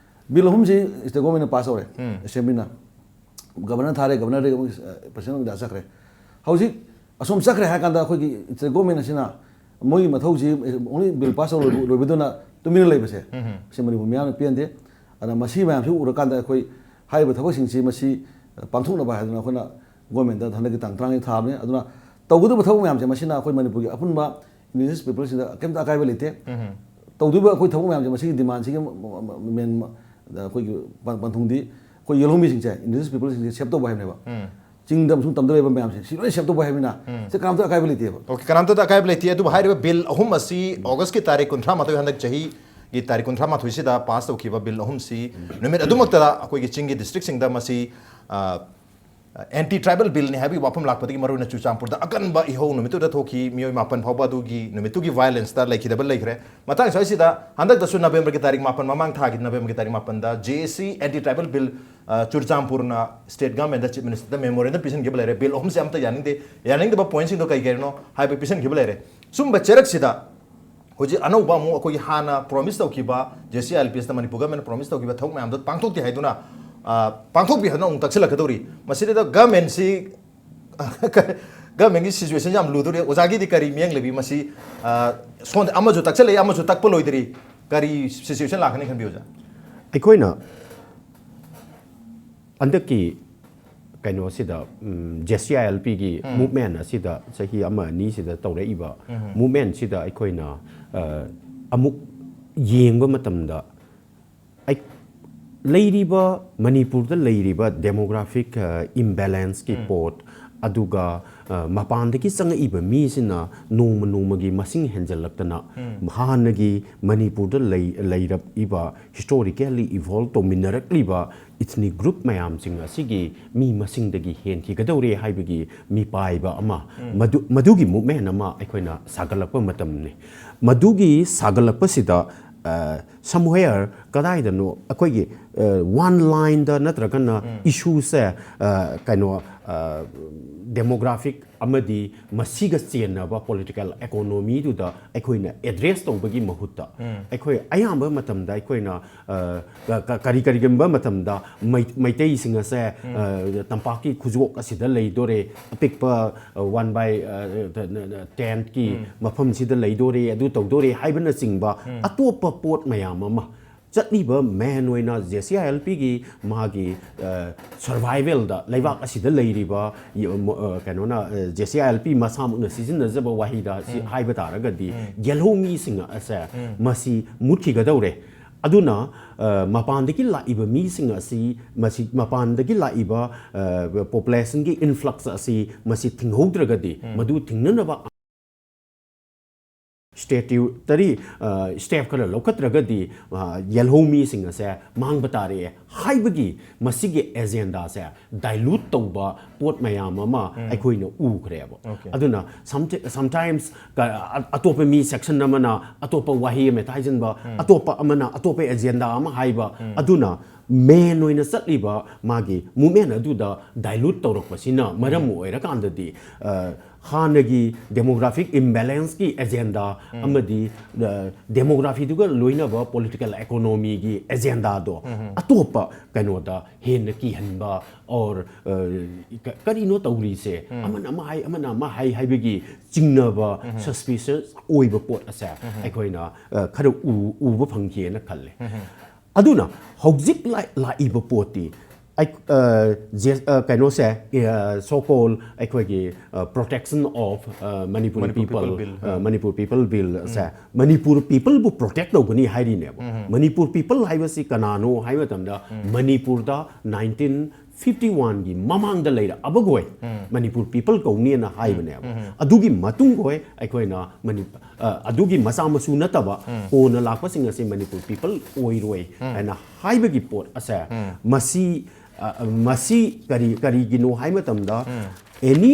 ꯕꯤꯜ ꯑꯍꯨꯝꯁꯤ ꯁ꯭ꯇꯦꯠ ꯒꯣꯔꯃꯦꯟꯅ ꯄꯥꯁ ꯇꯧꯔꯦ, ꯑꯦꯁꯦꯝꯕ꯭ꯂꯤꯅ꯫ ꯒꯕꯔꯅꯔ ꯊꯥꯔꯦ, ꯒꯕꯔꯅꯔꯗꯒꯤ ꯑꯃꯨꯛ ꯄ꯭ꯔꯁꯤꯗꯦꯟ ꯑꯣꯐ ꯏꯟꯗꯤꯌꯥ ꯆꯠꯈ꯭ꯔꯦ꯫ ꯍꯧꯖꯤꯛ ꯑꯁꯣꯝ ꯆꯠꯈ꯭ꯔꯦ ꯍꯥꯏ ꯀꯥꯟꯗ ꯑꯩꯈꯣꯏꯒꯤ ꯁ꯭ꯇꯦꯠ ꯒꯣꯔꯃꯦꯟ ꯑꯁꯤꯅ ꯃꯣꯏꯒꯤ ꯃꯊꯧꯁꯤ ꯑꯣꯡꯂꯤ ꯕꯤꯜ ꯄꯥꯁ ꯇꯧꯔ ꯂꯣꯏꯕꯗꯨꯅ ꯇꯨꯃꯤꯟꯅ ꯂꯩꯕꯁꯦ, ꯁꯤ ꯃꯅꯤꯄꯨꯔ ꯃꯤꯌꯥꯝꯅ ꯄꯦꯟꯗꯦ꯫ ꯑꯗꯨꯅ ꯃꯁꯤ ꯃꯌꯥꯝꯁꯤ ꯎꯔꯀꯥꯟꯗ ꯑꯩꯈꯣꯏ ꯍꯥꯏꯔꯤꯕ ꯊꯕꯛꯁꯤꯡꯁꯤ ꯃꯁꯤ ꯄꯥꯡꯊꯣꯛꯅꯕ ꯍꯥꯏꯗꯅ ꯑꯩꯈꯣꯏꯅ ꯒꯣꯔꯃꯦꯟꯗ ꯍꯟꯗꯛꯀꯤ ꯇꯥꯡ ꯇꯔꯥꯃꯉꯥ ꯊꯥꯕꯅꯤ꯫ ꯑꯗꯨꯅ ꯇꯧꯒꯗꯕ ꯊꯕꯛ ꯃꯌꯥꯝꯁꯦ ꯃꯁꯤꯅ ꯑꯩꯈꯣꯏ ꯃꯅꯤꯄꯨꯔꯒꯤ ꯑꯄꯨꯟꯕ ꯏꯟꯗꯤꯖꯤꯅꯁ ꯄꯤꯄꯜꯁꯤꯡꯗ ꯀꯩꯝꯇ ꯑꯀꯥꯏꯕ ꯂꯩꯇꯦ꯫ ꯇꯧꯗꯣꯏꯕ ꯑꯩꯈꯣꯏ ꯊꯕꯛ ꯃꯌꯥꯝꯁꯦ ꯃꯁꯤꯒꯤ ꯗꯤꯃꯥꯟꯁꯤꯒꯤ ꯃꯦꯟ ꯑꯩꯈꯣꯏꯒꯤ ꯄꯟꯊꯨꯡꯗꯤ ꯑꯩꯈꯣꯏ ꯌꯦꯜꯍꯧꯃꯤꯁꯤꯡꯁꯦ, ꯏꯟꯗꯤꯖꯤꯅꯁ ꯄꯤꯄꯜꯁꯤꯡꯁꯦ ꯁꯦꯞ ꯇꯧꯕ ꯍꯥꯏꯕꯅꯦꯕ꯫ ꯆꯤꯡꯗ ꯑꯃꯁꯨꯡ ꯇꯝꯗ ꯂꯩꯕ ꯃꯌꯥꯝꯁꯦ ꯁꯤ ꯂꯣꯏ ꯁꯦꯞ ꯇꯧꯕ ꯍꯥꯏꯕꯅꯤꯅ ꯁꯤ ꯀꯅꯥꯝꯇ ꯑꯀꯥꯏꯕ ꯂꯩꯇꯦꯕ꯫ ꯑꯣꯀꯦ, ꯀꯅꯥꯝꯇꯗ ꯑꯀꯥꯏꯕ ꯂꯩꯇꯦ꯫ ꯑꯗꯨꯕꯨ ꯍꯥꯏꯔꯤꯕ ꯕꯤꯜ ꯑꯍꯨꯝ ꯑꯁꯤ ꯑꯣꯒꯁꯀꯤ ꯇꯥꯔꯤꯛ ꯀꯨꯟꯊ꯭ꯔꯥ ꯃꯥꯊꯣꯏ, ꯍꯟꯗꯛ ꯆꯍꯤꯒꯤ ꯇꯥꯔꯤꯛ ꯀꯨꯟꯊ꯭ꯔꯥ ꯃꯥꯊꯣꯏꯁꯤꯗ ꯄꯥꯁ ꯇꯧꯈꯤꯕ ꯕꯤꯜ ꯑꯍꯨꯝꯁꯤ ꯅꯨꯃꯤꯠ ꯑꯗꯨꯃꯛꯇꯗ ꯑꯩꯈꯣꯏꯒꯤ ꯆꯤꯡꯒꯤ ꯗꯤꯁꯇ꯭ꯔꯤꯛꯁꯤꯡꯗ ꯃꯁꯤ ꯑꯦꯟꯇꯤ ꯇ꯭ꯔꯥꯏꯕꯦꯜ ꯕꯤꯜꯅꯤ ꯍꯥꯏꯕꯒꯤ ꯋꯥꯐꯝ ꯂꯥꯛꯄꯗꯒꯤ ꯃꯔꯨꯑꯣꯏꯅ ꯆꯨꯔꯆꯥꯟꯄꯨꯔꯗ ꯑꯀꯟꯕ ꯏꯍꯧ ꯅꯨꯃꯤꯠꯇꯨꯗ ꯊꯣꯛꯈꯤ꯫ ꯃꯤꯑꯣꯏ ꯃꯥꯄꯟ ꯐꯥꯎꯕ ꯑꯗꯨꯒꯤ ꯅꯨꯃꯤꯠꯇꯨꯒꯤ ꯚꯥꯏꯑꯣꯂꯦꯟꯁꯇ ꯂꯩꯈꯤꯗꯕ ꯂꯩꯈ꯭ꯔꯦ꯫ ꯃꯇꯥꯡ ꯑꯁꯤꯗ ꯍꯟꯗꯛꯇꯁꯨ ꯅꯕꯦꯝꯕꯔꯒꯤ ꯇꯥꯔꯤꯛ ꯃꯥꯄꯟ, ꯃꯃꯥꯡ ꯊꯥꯒꯤ ꯅꯕꯦꯝꯕꯔꯒꯤ ꯇꯥꯔꯤꯛ ꯃꯥꯄꯟꯗ J A C anti tribal bill ꯆꯨꯔꯆꯥꯟꯄꯨꯔꯅ ꯁ꯭ꯇꯦꯠ ꯒꯃꯦꯟꯗ, ꯆꯤꯐ ꯃꯤꯅꯤꯁꯇꯔꯗ ꯃꯦꯃꯣꯔꯦꯟꯗꯝ ꯄꯤꯁꯤꯟꯈꯤꯕ ꯂꯩꯔꯦ꯫ ꯕꯤꯜ ꯑꯍꯨꯝꯁꯦ ꯑꯝꯇ ꯌꯥꯅꯤꯡꯗꯦ, ꯌꯥꯅꯤꯡꯗꯕ ꯄꯣꯏꯟꯠꯁꯤꯡꯗꯣ ꯀꯩ ꯀꯩꯅꯣ ꯍꯥꯏꯕ ꯄꯤꯁꯤꯟꯈꯤꯕ ꯂꯩꯔꯦ꯫ ꯁꯨꯝꯕ ꯆꯦꯔꯛꯁꯤꯗ ꯍꯧꯖꯤꯛ ꯑꯅꯧꯕ ꯑꯃꯨꯛ ꯑꯩꯈꯣꯏꯒꯤ ꯍꯥꯟꯅ ꯄ꯭ꯔꯣꯃꯤꯁ ꯇꯧꯈꯤꯕ, J A C I L P ꯑꯦꯁꯇ ꯃꯅꯤꯄꯨꯔ ꯒꯃꯦꯟꯅ ꯄ꯭ꯔꯣꯃꯤꯁ ꯇꯧꯈꯤꯕ ꯊꯕꯛ ꯃꯌꯥꯝꯗꯣ ꯄꯥꯡꯊꯣꯛꯇꯦ ꯍꯥꯏꯗꯨꯅ, ꯑ, ꯄꯥꯡꯊꯣꯛꯄꯤ ꯍꯥꯏꯗꯨꯅ ꯑꯃꯨꯛ ꯇꯛꯁꯤꯜꯂꯛꯀꯗꯧꯔꯤ꯫ ꯃꯁꯤꯗ ꯒꯃꯦꯟꯁꯤ, ꯒꯃꯦꯟꯒꯤ ꯁꯤꯆꯨꯋꯦꯁꯟ ꯌꯥꯝ ꯂꯨꯗꯧꯔꯤ꯫ ꯑꯣꯖꯥꯒꯤꯗꯤ ꯀꯔꯤ ꯃꯤꯠꯌꯦꯡ ꯂꯩꯕꯤ? ꯃꯁꯤ, ꯑ, ꯁꯣꯝꯗ ꯑꯃꯁꯨ ꯇꯛꯁꯤꯜꯂꯛꯏ, ꯑꯃꯁꯨ ꯇꯛꯄ ꯂꯣꯏꯗ꯭ꯔꯤ꯫ ꯀꯔꯤ ꯁꯤꯆꯨꯋꯦꯁꯟ ꯂꯥꯛꯀꯅꯤ ꯈꯟꯕꯤ, ꯑꯣꯖꯥ? ꯑꯩꯈꯣꯏꯅ ꯍꯟꯗꯛꯀꯤ ꯀꯩꯅꯣꯁꯤꯗ, ꯖꯦ ꯁꯤ ꯑꯥꯏ ꯑꯦꯜ ꯄꯤꯒꯤ ꯃꯨꯞꯃꯦꯟ ꯑꯁꯤꯗ ꯆꯍꯤ ꯑꯃ ꯑꯅꯤꯁꯤꯗ ꯇꯧꯔꯛꯏꯕ ꯃꯨꯞꯃꯦꯟꯁꯤꯗ ꯑꯩꯈꯣꯏꯅ ꯑ, ꯑꯃꯨꯛ ꯌꯦꯡꯕ ꯃꯇꯝꯗ ꯑꯩ- ꯂꯩꯔꯤꯕ, ꯃꯅꯤꯄꯨꯔꯗ ꯂꯩꯔꯤꯕ ꯗꯦꯃꯣꯒ꯭ꯔꯥꯐꯤꯛ ꯏꯝꯕꯦꯂꯦꯟꯁꯀꯤ ꯄꯣꯠ, ꯑꯗꯨꯒ ꯑ, ꯃꯄꯥꯟꯗꯒꯤ ꯆꯪꯉꯛꯏꯕ ꯃꯤꯁꯤꯅ ꯅꯣꯡꯃ ꯅꯣꯡꯃꯒꯤ ꯃꯁꯤꯡ ꯍꯦꯟꯖꯜꯂꯛꯇꯅ ꯍꯥꯟꯅꯒꯤ ꯃꯅꯤꯄꯨꯔꯗ ꯂꯩ- ꯂꯩꯔꯛꯏꯕ, ꯍꯤꯁꯇꯣꯔꯤꯀꯦꯜꯂꯤ ꯏꯚꯣꯜꯕ ꯇꯧꯃꯤꯟꯅꯔꯛꯂꯤꯕ ꯏꯊꯅꯤꯛ ꯒ꯭ꯔꯨꯞ ꯃꯌꯥꯝꯁꯤꯡ ꯑꯁꯤꯒꯤ ꯃꯤ ꯃꯁꯤꯡꯗꯒꯤ ꯍꯦꯟꯈꯤꯒꯗꯧꯔꯦ ꯍꯥꯏꯕꯒꯤ ꯃꯤꯄꯥꯏꯕ ꯑꯃ, ꯃꯗꯨ- ꯃꯗꯨꯒꯤ ꯃꯨꯞꯃꯦꯟ ꯑꯃ ꯑꯩꯈꯣꯏꯅ ꯁꯥꯒꯠꯂꯛꯄ ꯃꯇꯝꯅꯤ꯫ ꯃꯗꯨꯒꯤ ꯁꯥꯒꯠꯂꯛꯄꯁꯤꯗ, ꯑ, somewhere ꯀꯗꯥꯏꯗꯅꯣ ꯑꯩꯈꯣꯏꯒꯤ, ꯑ, ꯋꯥꯟ ꯂꯥꯏꯟꯗ ꯅꯠꯇ꯭ꯔꯒꯅ ꯏꯁꯨꯁꯦ, ꯑ, ꯀꯩꯅꯣ, ꯑ, ꯗꯦꯃꯣꯒ꯭ꯔꯥꯐꯤꯛ ꯑꯃꯗꯤ ꯃꯁꯤꯒ ꯆꯦꯟꯅꯕ ꯄꯣꯂꯤꯇꯤꯀꯦꯜ ꯏꯀꯣꯅꯣꯃꯤꯗꯨꯗ ꯑꯩꯈꯣꯏꯅ ꯑꯦꯗ꯭ꯔꯦꯁ ꯇꯧꯕꯒꯤ ꯃꯍꯨꯠꯇ, ꯑꯩꯈꯣꯏ ꯑꯌꯥꯝꯕ ꯃꯇꯝꯗ ꯑꯩꯈꯣꯏꯅ, ꯑ, ꯀ- ꯀ- ꯀꯔꯤ- ꯀꯔꯤꯒꯨꯝꯕ ꯃꯇꯝꯗ ꯃꯩ- ꯃꯩꯇꯩꯁꯤꯡ ꯑꯁꯦ, ꯑ, ꯇꯝꯄꯥꯛꯀꯤ ꯈꯨꯖꯣꯛ ꯑꯁꯤꯗ ꯂꯩꯗꯣꯔꯦ, ꯑꯄꯤꯛꯄ, ꯑ, ꯋꯥꯟ ꯕꯥꯏ, ꯑ, ꯇ- ꯅ- ꯅ- ꯇꯦꯟꯠꯀꯤ ꯃꯐꯝꯁꯤꯗ ꯂꯩꯗꯣꯔꯦ, ꯑꯗꯨ ꯇꯧꯗꯣꯔꯦ ꯍꯥꯏꯕꯅꯆꯤꯡꯕ ꯑꯇꯣꯞꯄ ꯄꯣꯠ ꯃꯌꯥꯝ ꯑꯃ ꯆꯠꯂꯤꯕ ꯃꯦꯟ ꯑꯣꯏꯅ ꯖꯦ ꯁꯤ ꯑꯥꯏ ꯑꯦꯜ ꯄꯤꯒꯤ ꯃꯥꯒꯤ, ꯑ, ꯁꯔꯚꯥꯏꯚꯦꯜꯗ ꯂꯩꯕꯥꯛ ꯑꯁꯤꯗ ꯂꯩꯔꯤꯕ ꯌ- ꯃ- ꯑ, ꯀꯩꯅꯣꯅ, ꯑ, ꯖꯦ ꯁꯤ ꯑꯥꯏ ꯑꯦꯜ ꯄꯤ ꯃꯁꯥꯃꯛꯅ ꯁꯤꯖꯤꯟꯅꯖꯕ ꯋꯥꯍꯩꯗ ꯁꯤ ꯍꯥꯏꯕ ꯇꯥꯔꯒꯗꯤ ꯌꯦꯜꯍꯧꯃꯤꯁꯤꯡ ꯑꯁꯦ ꯃꯁꯤ ꯃꯨꯠꯈꯤꯒꯗꯧꯔꯦ꯫ ꯑꯗꯨꯅ, ꯑ, ꯃꯄꯥꯟꯗꯒꯤ ꯂꯥꯛꯏꯕ ꯃꯤꯁꯤꯡ ꯑꯁꯤ, ꯃꯁꯤ ꯃꯄꯥꯟꯗꯒꯤ ꯂꯥꯛꯏꯕ, ꯑ, ꯄꯣꯄꯨꯂꯦꯁꯟꯒꯤ ꯏꯟꯐ꯭ꯂꯛꯁ ꯑꯁꯤ ꯃꯁꯤ ꯊꯤꯡꯍꯧꯗ꯭ꯔꯒꯗꯤ, ꯃꯗꯨ ꯊꯤꯡꯅꯅꯕ ꯁ꯭ꯇꯦꯇ꯭ꯌꯨꯇꯔꯤ, ꯑ, ꯁ꯭ꯇꯦꯞ ꯈꯔ ꯂꯧꯈꯠꯇ꯭ꯔꯒꯗꯤ, ꯑ, ꯌꯦꯜꯍꯧꯃꯤꯁꯤꯡ ꯑꯁꯦ ꯃꯥꯡꯕ ꯇꯥꯔꯦ ꯍꯥꯏꯕꯒꯤ ꯃꯁꯤꯒꯤ ꯑꯦꯖꯦꯟꯗꯥꯁꯦ ꯗꯥꯏꯂꯨꯠ ꯇꯧꯕ ꯄꯣꯠ ꯃꯌꯥꯝ ꯑꯃ ꯑꯩꯈꯣꯏꯅ ꯎꯈ꯭ꯔꯦꯕ꯫ ꯑꯗꯨꯅ ꯁꯝꯇꯥꯏꯝꯁ ꯑꯇꯣꯞꯄ ꯃꯤ ꯁꯦꯛꯁꯟ ꯑꯃꯅ ꯑꯇꯣꯞꯄ ꯋꯥꯍꯩ ꯑꯃ ꯍꯦꯛꯇ ꯍꯥꯏꯖꯤꯟꯕ, ꯑꯇꯣꯞꯄ ꯑꯃꯅ ꯑꯇꯣꯞꯄ ꯑꯦꯖꯦꯟꯗꯥ ꯑꯃ ꯍꯥꯏꯕ, ꯑꯗꯨꯅ ꯃꯦꯟ ꯑꯣꯏꯅ ꯆꯠꯂꯤꯕ ꯃꯥꯒꯤ ꯃꯨꯞꯃꯦꯟ ꯑꯗꯨꯗ ꯗꯥꯏꯂꯨꯠ ꯇꯧꯔꯛꯄꯁꯤꯅ ꯃꯔꯝ ꯑꯣꯏꯔꯀꯥꯟꯗꯗꯤ, ꯑ, ꯍꯥꯟꯅꯒꯤ ꯗꯦꯃꯣꯒ꯭ꯔꯥꯐꯤꯛ ꯏꯝꯕꯦꯂꯦꯟꯁꯀꯤ ꯑꯦꯖꯦꯟꯗꯥ ꯑꯃꯗꯤ, ꯑ, ꯗꯦꯃꯣꯒ꯭ꯔꯥꯐꯤꯗꯨꯒ ꯂꯣꯏꯅꯕ ꯄꯣꯂꯤꯇꯤꯀꯦꯜ ꯏꯀꯣꯅꯣꯃꯤꯒꯤ ꯑꯦꯖꯦꯟꯗꯥꯗꯣ ꯑꯇꯣꯞꯄ ꯀꯩꯅꯣꯗ ꯍꯦꯟꯅ ꯀꯤꯍꯟꯕ, ꯑꯣꯔ, ꯑ, ꯀ- ꯀꯔꯤꯅꯣ ꯇꯧꯔꯤꯁꯦ, ꯑꯃꯅ ꯑꯃ ꯍꯥꯏ, ꯑꯃꯅ ꯑꯃ ꯍꯥꯏ ꯍꯥꯏꯕꯒꯤ ꯆꯤꯡꯅꯕ, ꯁꯁꯄꯤꯁꯁ ꯑꯣꯏꯕ ꯄꯣꯠ ꯑꯁꯦ ꯑꯩꯈꯣꯏꯅ, ꯑ, ꯈꯔ ꯎ- ꯎꯕ ꯐꯪꯈꯤꯑꯅ ꯈꯜꯂꯦ꯫ ꯑꯗꯨꯅ ꯍꯧꯖꯤꯛ ꯂꯥꯛ- ꯂꯥꯛꯏꯕ ꯄꯣꯠꯇꯤ ꯑꯩ ꯑ, ꯖꯦ- ꯑ, ꯀꯩꯅꯣꯁꯦ, ꯑ, so called ꯑꯩꯈꯣꯏꯒꯤ, ꯑ, Protection of, ꯑ, Manipuri Manipur People, People Bill, ꯑ, Manipur People Bill ꯁꯦ, ꯃꯅꯤꯄꯨꯔ ꯄꯤꯄꯜꯕꯨ ꯄ꯭ꯔꯣꯇꯦꯛ ꯇꯧꯒꯅꯤ ꯍꯥꯏꯔꯤꯅꯦꯕ꯫ ꯃꯅꯤꯄꯨꯔ ꯄꯤꯄꯜ ꯍꯥꯏꯕꯁꯤ ꯀꯅꯥꯅꯣ ꯍꯥꯏꯕ ꯃꯇꯝꯗ, ꯃꯅꯤꯄꯨꯔꯗ ꯅꯥꯏꯟꯇꯤꯟ ꯐꯤꯐꯇꯤ ꯋꯥꯟꯒꯤ ꯃꯃꯥꯡꯗ ꯂꯩꯔꯛꯑꯕꯈꯣꯏ ꯃꯅꯤꯄꯨꯔ ꯄꯤꯄꯜ ꯀꯧꯅꯤꯅ ꯍꯥꯏꯕꯅꯦꯕ꯫ ꯑꯗꯨꯒꯤ ꯃꯇꯨꯡꯈꯣꯏ ꯑꯩꯈꯣꯏꯅ ꯃꯅꯤ- ꯑ, ꯑꯗꯨꯒꯤ ꯃꯆꯥ ꯃꯁꯨ ꯅꯠꯇꯕ ꯀꯣꯟꯅ ꯂꯥꯛꯄꯁꯤꯡ ꯑꯁꯤ ꯃꯅꯤꯄꯨꯔ ꯄꯤꯄꯜ ꯑꯣꯏꯔꯣꯏ ꯍꯥꯏꯅ ꯍꯥꯏꯕꯒꯤ ꯄꯣꯠ ꯑꯁꯦ, ꯃꯁꯤ ꯑ, ꯃꯁꯤ ꯀꯔꯤ ꯀꯔꯤꯒꯤꯅꯣ ꯍꯥꯏ ꯃꯇꯝꯗ, ꯑꯦꯅꯤ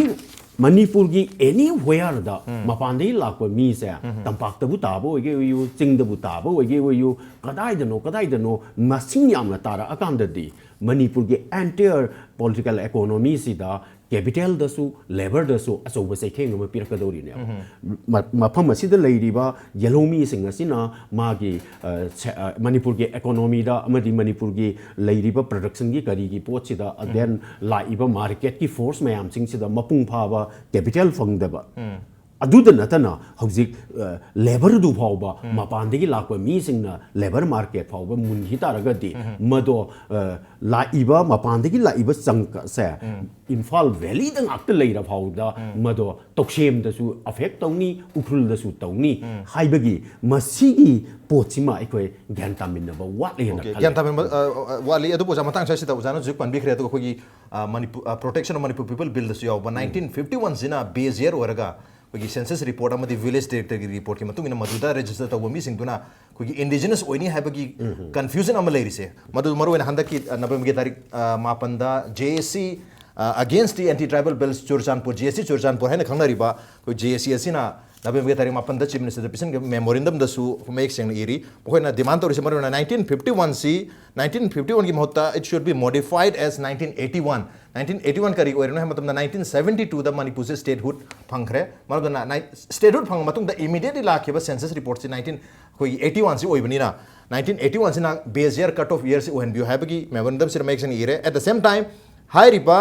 ꯃꯅꯤꯄꯨꯔꯒꯤ ꯑꯦꯅꯤ ꯋꯦꯌꯔꯗ ꯃꯄꯥꯟꯗꯒꯤ ꯂꯥꯛꯄ ꯃꯤꯁꯦ, ꯇꯝꯄꯥꯛꯇꯕꯨ ꯇꯥꯕ ꯑꯣꯏꯒꯦ ꯑꯣꯏꯌꯨ, ꯆꯤꯡꯗꯕꯨ ꯇꯥꯕ ꯑꯣꯏꯒꯦ ꯑꯣꯏꯌꯨ, ꯀꯗꯥꯏꯗꯅꯣ ꯀꯗꯥꯏꯗꯅꯣ ꯃꯁꯤꯡ ꯌꯥꯝꯅ ꯇꯥꯔꯛꯑꯀꯥꯟꯗꯗꯤ ꯃꯅꯤꯄꯨꯔꯒꯤ entire political economyꯁꯤꯗ capitalꯗꯁꯨ labourꯗꯁꯨ ꯑꯆꯧꯕ ꯆꯩꯊꯦꯡ ꯑꯃ ꯄꯤꯔꯛꯀꯗꯧꯔꯤꯅꯦꯕ꯫ ꯃ- ꯃꯐꯝ ꯑꯁꯤꯗ ꯂꯩꯔꯤꯕ ꯌꯦꯜꯍꯧꯃꯤꯁꯤꯡ ꯑꯁꯤꯅ ꯃꯥꯒꯤ, ꯑ, ꯁꯦ- ꯑ, ꯃꯅꯤꯄꯨꯔꯒꯤ economyꯗ ꯑꯃꯗꯤ ꯃꯅꯤꯄꯨꯔꯒꯤ ꯂꯩꯔꯤꯕ productionꯒꯤ ꯀꯔꯤꯒꯤ ꯄꯣꯠꯁꯤꯗ, then ꯂꯥꯛꯏꯕ marketꯀꯤ force ꯃꯌꯥꯝꯁꯤꯡꯁꯤꯗ ꯃꯄꯨꯡ ꯐꯥꯕ capital ꯐꯪꯗꯕ꯫ ꯑꯗꯨꯗ ꯅꯠꯇꯅ ꯍꯧꯖꯤꯛ, ꯑ, labourꯗꯨ ꯐꯥꯎꯕ ꯃꯄꯥꯟꯗꯒꯤ ꯂꯥꯛꯄ ꯃꯤꯁꯤꯡꯅ labour market ꯐꯥꯎꯕ ꯃꯨꯟꯈꯤ ꯇꯥꯔꯒꯗꯤ, ꯃꯗꯣ, ꯑ, ꯂꯥꯛꯏꯕ ꯃꯄꯥꯟꯗꯒꯤ ꯂꯥꯛꯏꯕ ꯆꯪꯀꯁꯦ ꯏꯝꯐꯥꯜ valleyꯗ ꯉꯥꯛꯇ ꯂꯩꯔ ꯐꯥꯎꯕꯗ ꯃꯗꯣ ꯇꯧꯁꯦꯝꯗꯁꯨ affect ꯇꯧꯅꯤ, ꯎꯈ꯭ꯔꯨꯜꯗꯁꯨ ꯇꯧꯅꯤ ꯍꯥꯏꯕꯒꯤ ꯃꯁꯤꯒꯤ ꯄꯣꯠꯁꯤꯃ ꯑꯩꯈꯣꯏ ꯒ꯭ꯌꯥꯟ ꯇꯥꯃꯤꯟꯅꯕ ꯋꯥꯠꯂꯦꯅ Okay, ꯈꯜꯂꯦ꯫ ꯒ꯭ꯌꯥꯟ ꯇꯥꯃꯤꯟꯕ ꯑ, ꯑ, ꯋꯥꯠꯂꯤ꯫ ꯑꯗꯨꯕꯨ ꯑꯣꯖꯥ, ꯃꯇꯥꯡ ꯑꯁꯤꯗ ꯑꯣꯖꯥꯅ ꯍꯧꯖꯤꯛ ꯄꯟꯕꯤꯈ꯭ꯔꯦ, ꯑꯗꯨꯒ ꯑꯩꯈꯣꯏꯒꯤ, ꯑ, ꯃꯅꯤꯄꯨꯔ, ꯑ, Protection of Manipur People Billꯗꯁꯨ ꯌꯥꯎꯕ ꯅꯥꯏꯟꯇꯤꯟ ꯐꯤꯐꯇꯤ ꯋꯥꯟꯁꯤꯅ base year ꯑꯣꯏꯔꯒ ꯑꯩꯈꯣꯏꯒꯤ census report ꯑꯃꯗꯤ village directorꯒꯤ reportꯀꯤ ꯃꯇꯨꯡ ꯏꯟꯅ ꯃꯗꯨꯗ register ꯇꯧꯕ ꯃꯤꯁꯤꯡꯗꯨꯅ ꯑꯩꯈꯣꯏꯒꯤ indigenous ꯑꯣꯏꯅꯤ ꯍꯥꯏꯕꯒꯤ confusion ꯑꯃ ꯂꯩꯔꯤꯁꯦ, ꯃꯗꯨ ꯃꯔꯨꯑꯣꯏꯅ ꯍꯟꯗꯛꯀꯤ, ꯑ, Novemberꯒꯤ ꯇꯥꯔꯤꯛ, ꯑ, ꯃꯥꯄꯟꯗ J A C, ꯑ, Against the Anti Tribal Bills Churachandpur, J A C Churachandpur ꯍꯥꯏꯅ ꯈꯪꯅꯔꯤꯕ ꯑꯩꯈꯣꯏ J A C ꯑꯁꯤꯅ Novemberꯒꯤ ꯇꯥꯔꯤꯛ ꯃꯥꯄꯟꯗ Chief Ministerꯗ ꯄꯤꯁꯤꯟꯈꯤꯕ memorandumꯗꯁꯨ ꯃꯌꯦꯛ ꯁꯦꯡꯅ ꯏꯔꯤ꯫ ꯃꯈꯣꯏꯅ demand ꯇꯧꯔꯤꯁꯦ ꯃꯔꯨꯑꯣꯏꯅ ꯅꯥꯏꯟꯇꯤꯟ ꯐꯤꯐꯇꯤ ꯋꯥꯟꯁꯤ, ꯅꯥꯏꯟꯇꯤꯟ ꯐꯤꯐꯇꯤ ꯋꯥꯟꯒꯤ ꯃꯍꯨꯠꯇ it should be modified as nineteen eighty one꯫ Nineteen eighty one ꯀꯔꯤ ꯑꯣꯏꯔꯤꯅꯣ ꯍꯥꯏꯕ ꯃꯇꯝꯗ ꯅꯥꯏꯟꯇꯤꯟ ꯁꯚꯦꯟꯇꯤ ꯇꯨꯗ ꯃꯅꯤꯄꯨꯔꯁꯦ statehood ꯐꯪꯈ꯭ꯔꯦ꯫ ꯃꯔꯝ ꯑꯗꯨꯅ ꯅꯥꯏꯟ- statehood ꯐꯪꯉ ꯃꯇꯨꯡꯗ immediately ꯂꯥꯛꯈꯤꯕ census reportꯁꯤ ꯅꯥꯏꯟꯇꯤꯟ, ꯑꯩꯈꯣꯏꯒꯤ ꯑꯩꯠꯇꯤ ꯋꯥꯟꯁꯤ ꯑꯣꯏꯕꯅꯤꯅ, ꯅꯥꯏꯟꯇꯤꯟ ꯑꯩꯠꯇꯤ ꯋꯥꯟꯁꯤꯅ base year cut off yearꯁꯤ ꯑꯣꯏꯍꯟꯕꯤꯌꯨ ꯍꯥꯏꯕꯒꯤ memorandumꯁꯤꯗ ꯃꯌꯦꯛ ꯁꯦꯡꯅ ꯏꯔꯦ꯫ At the same time, ꯍꯥꯏꯔꯤꯕ,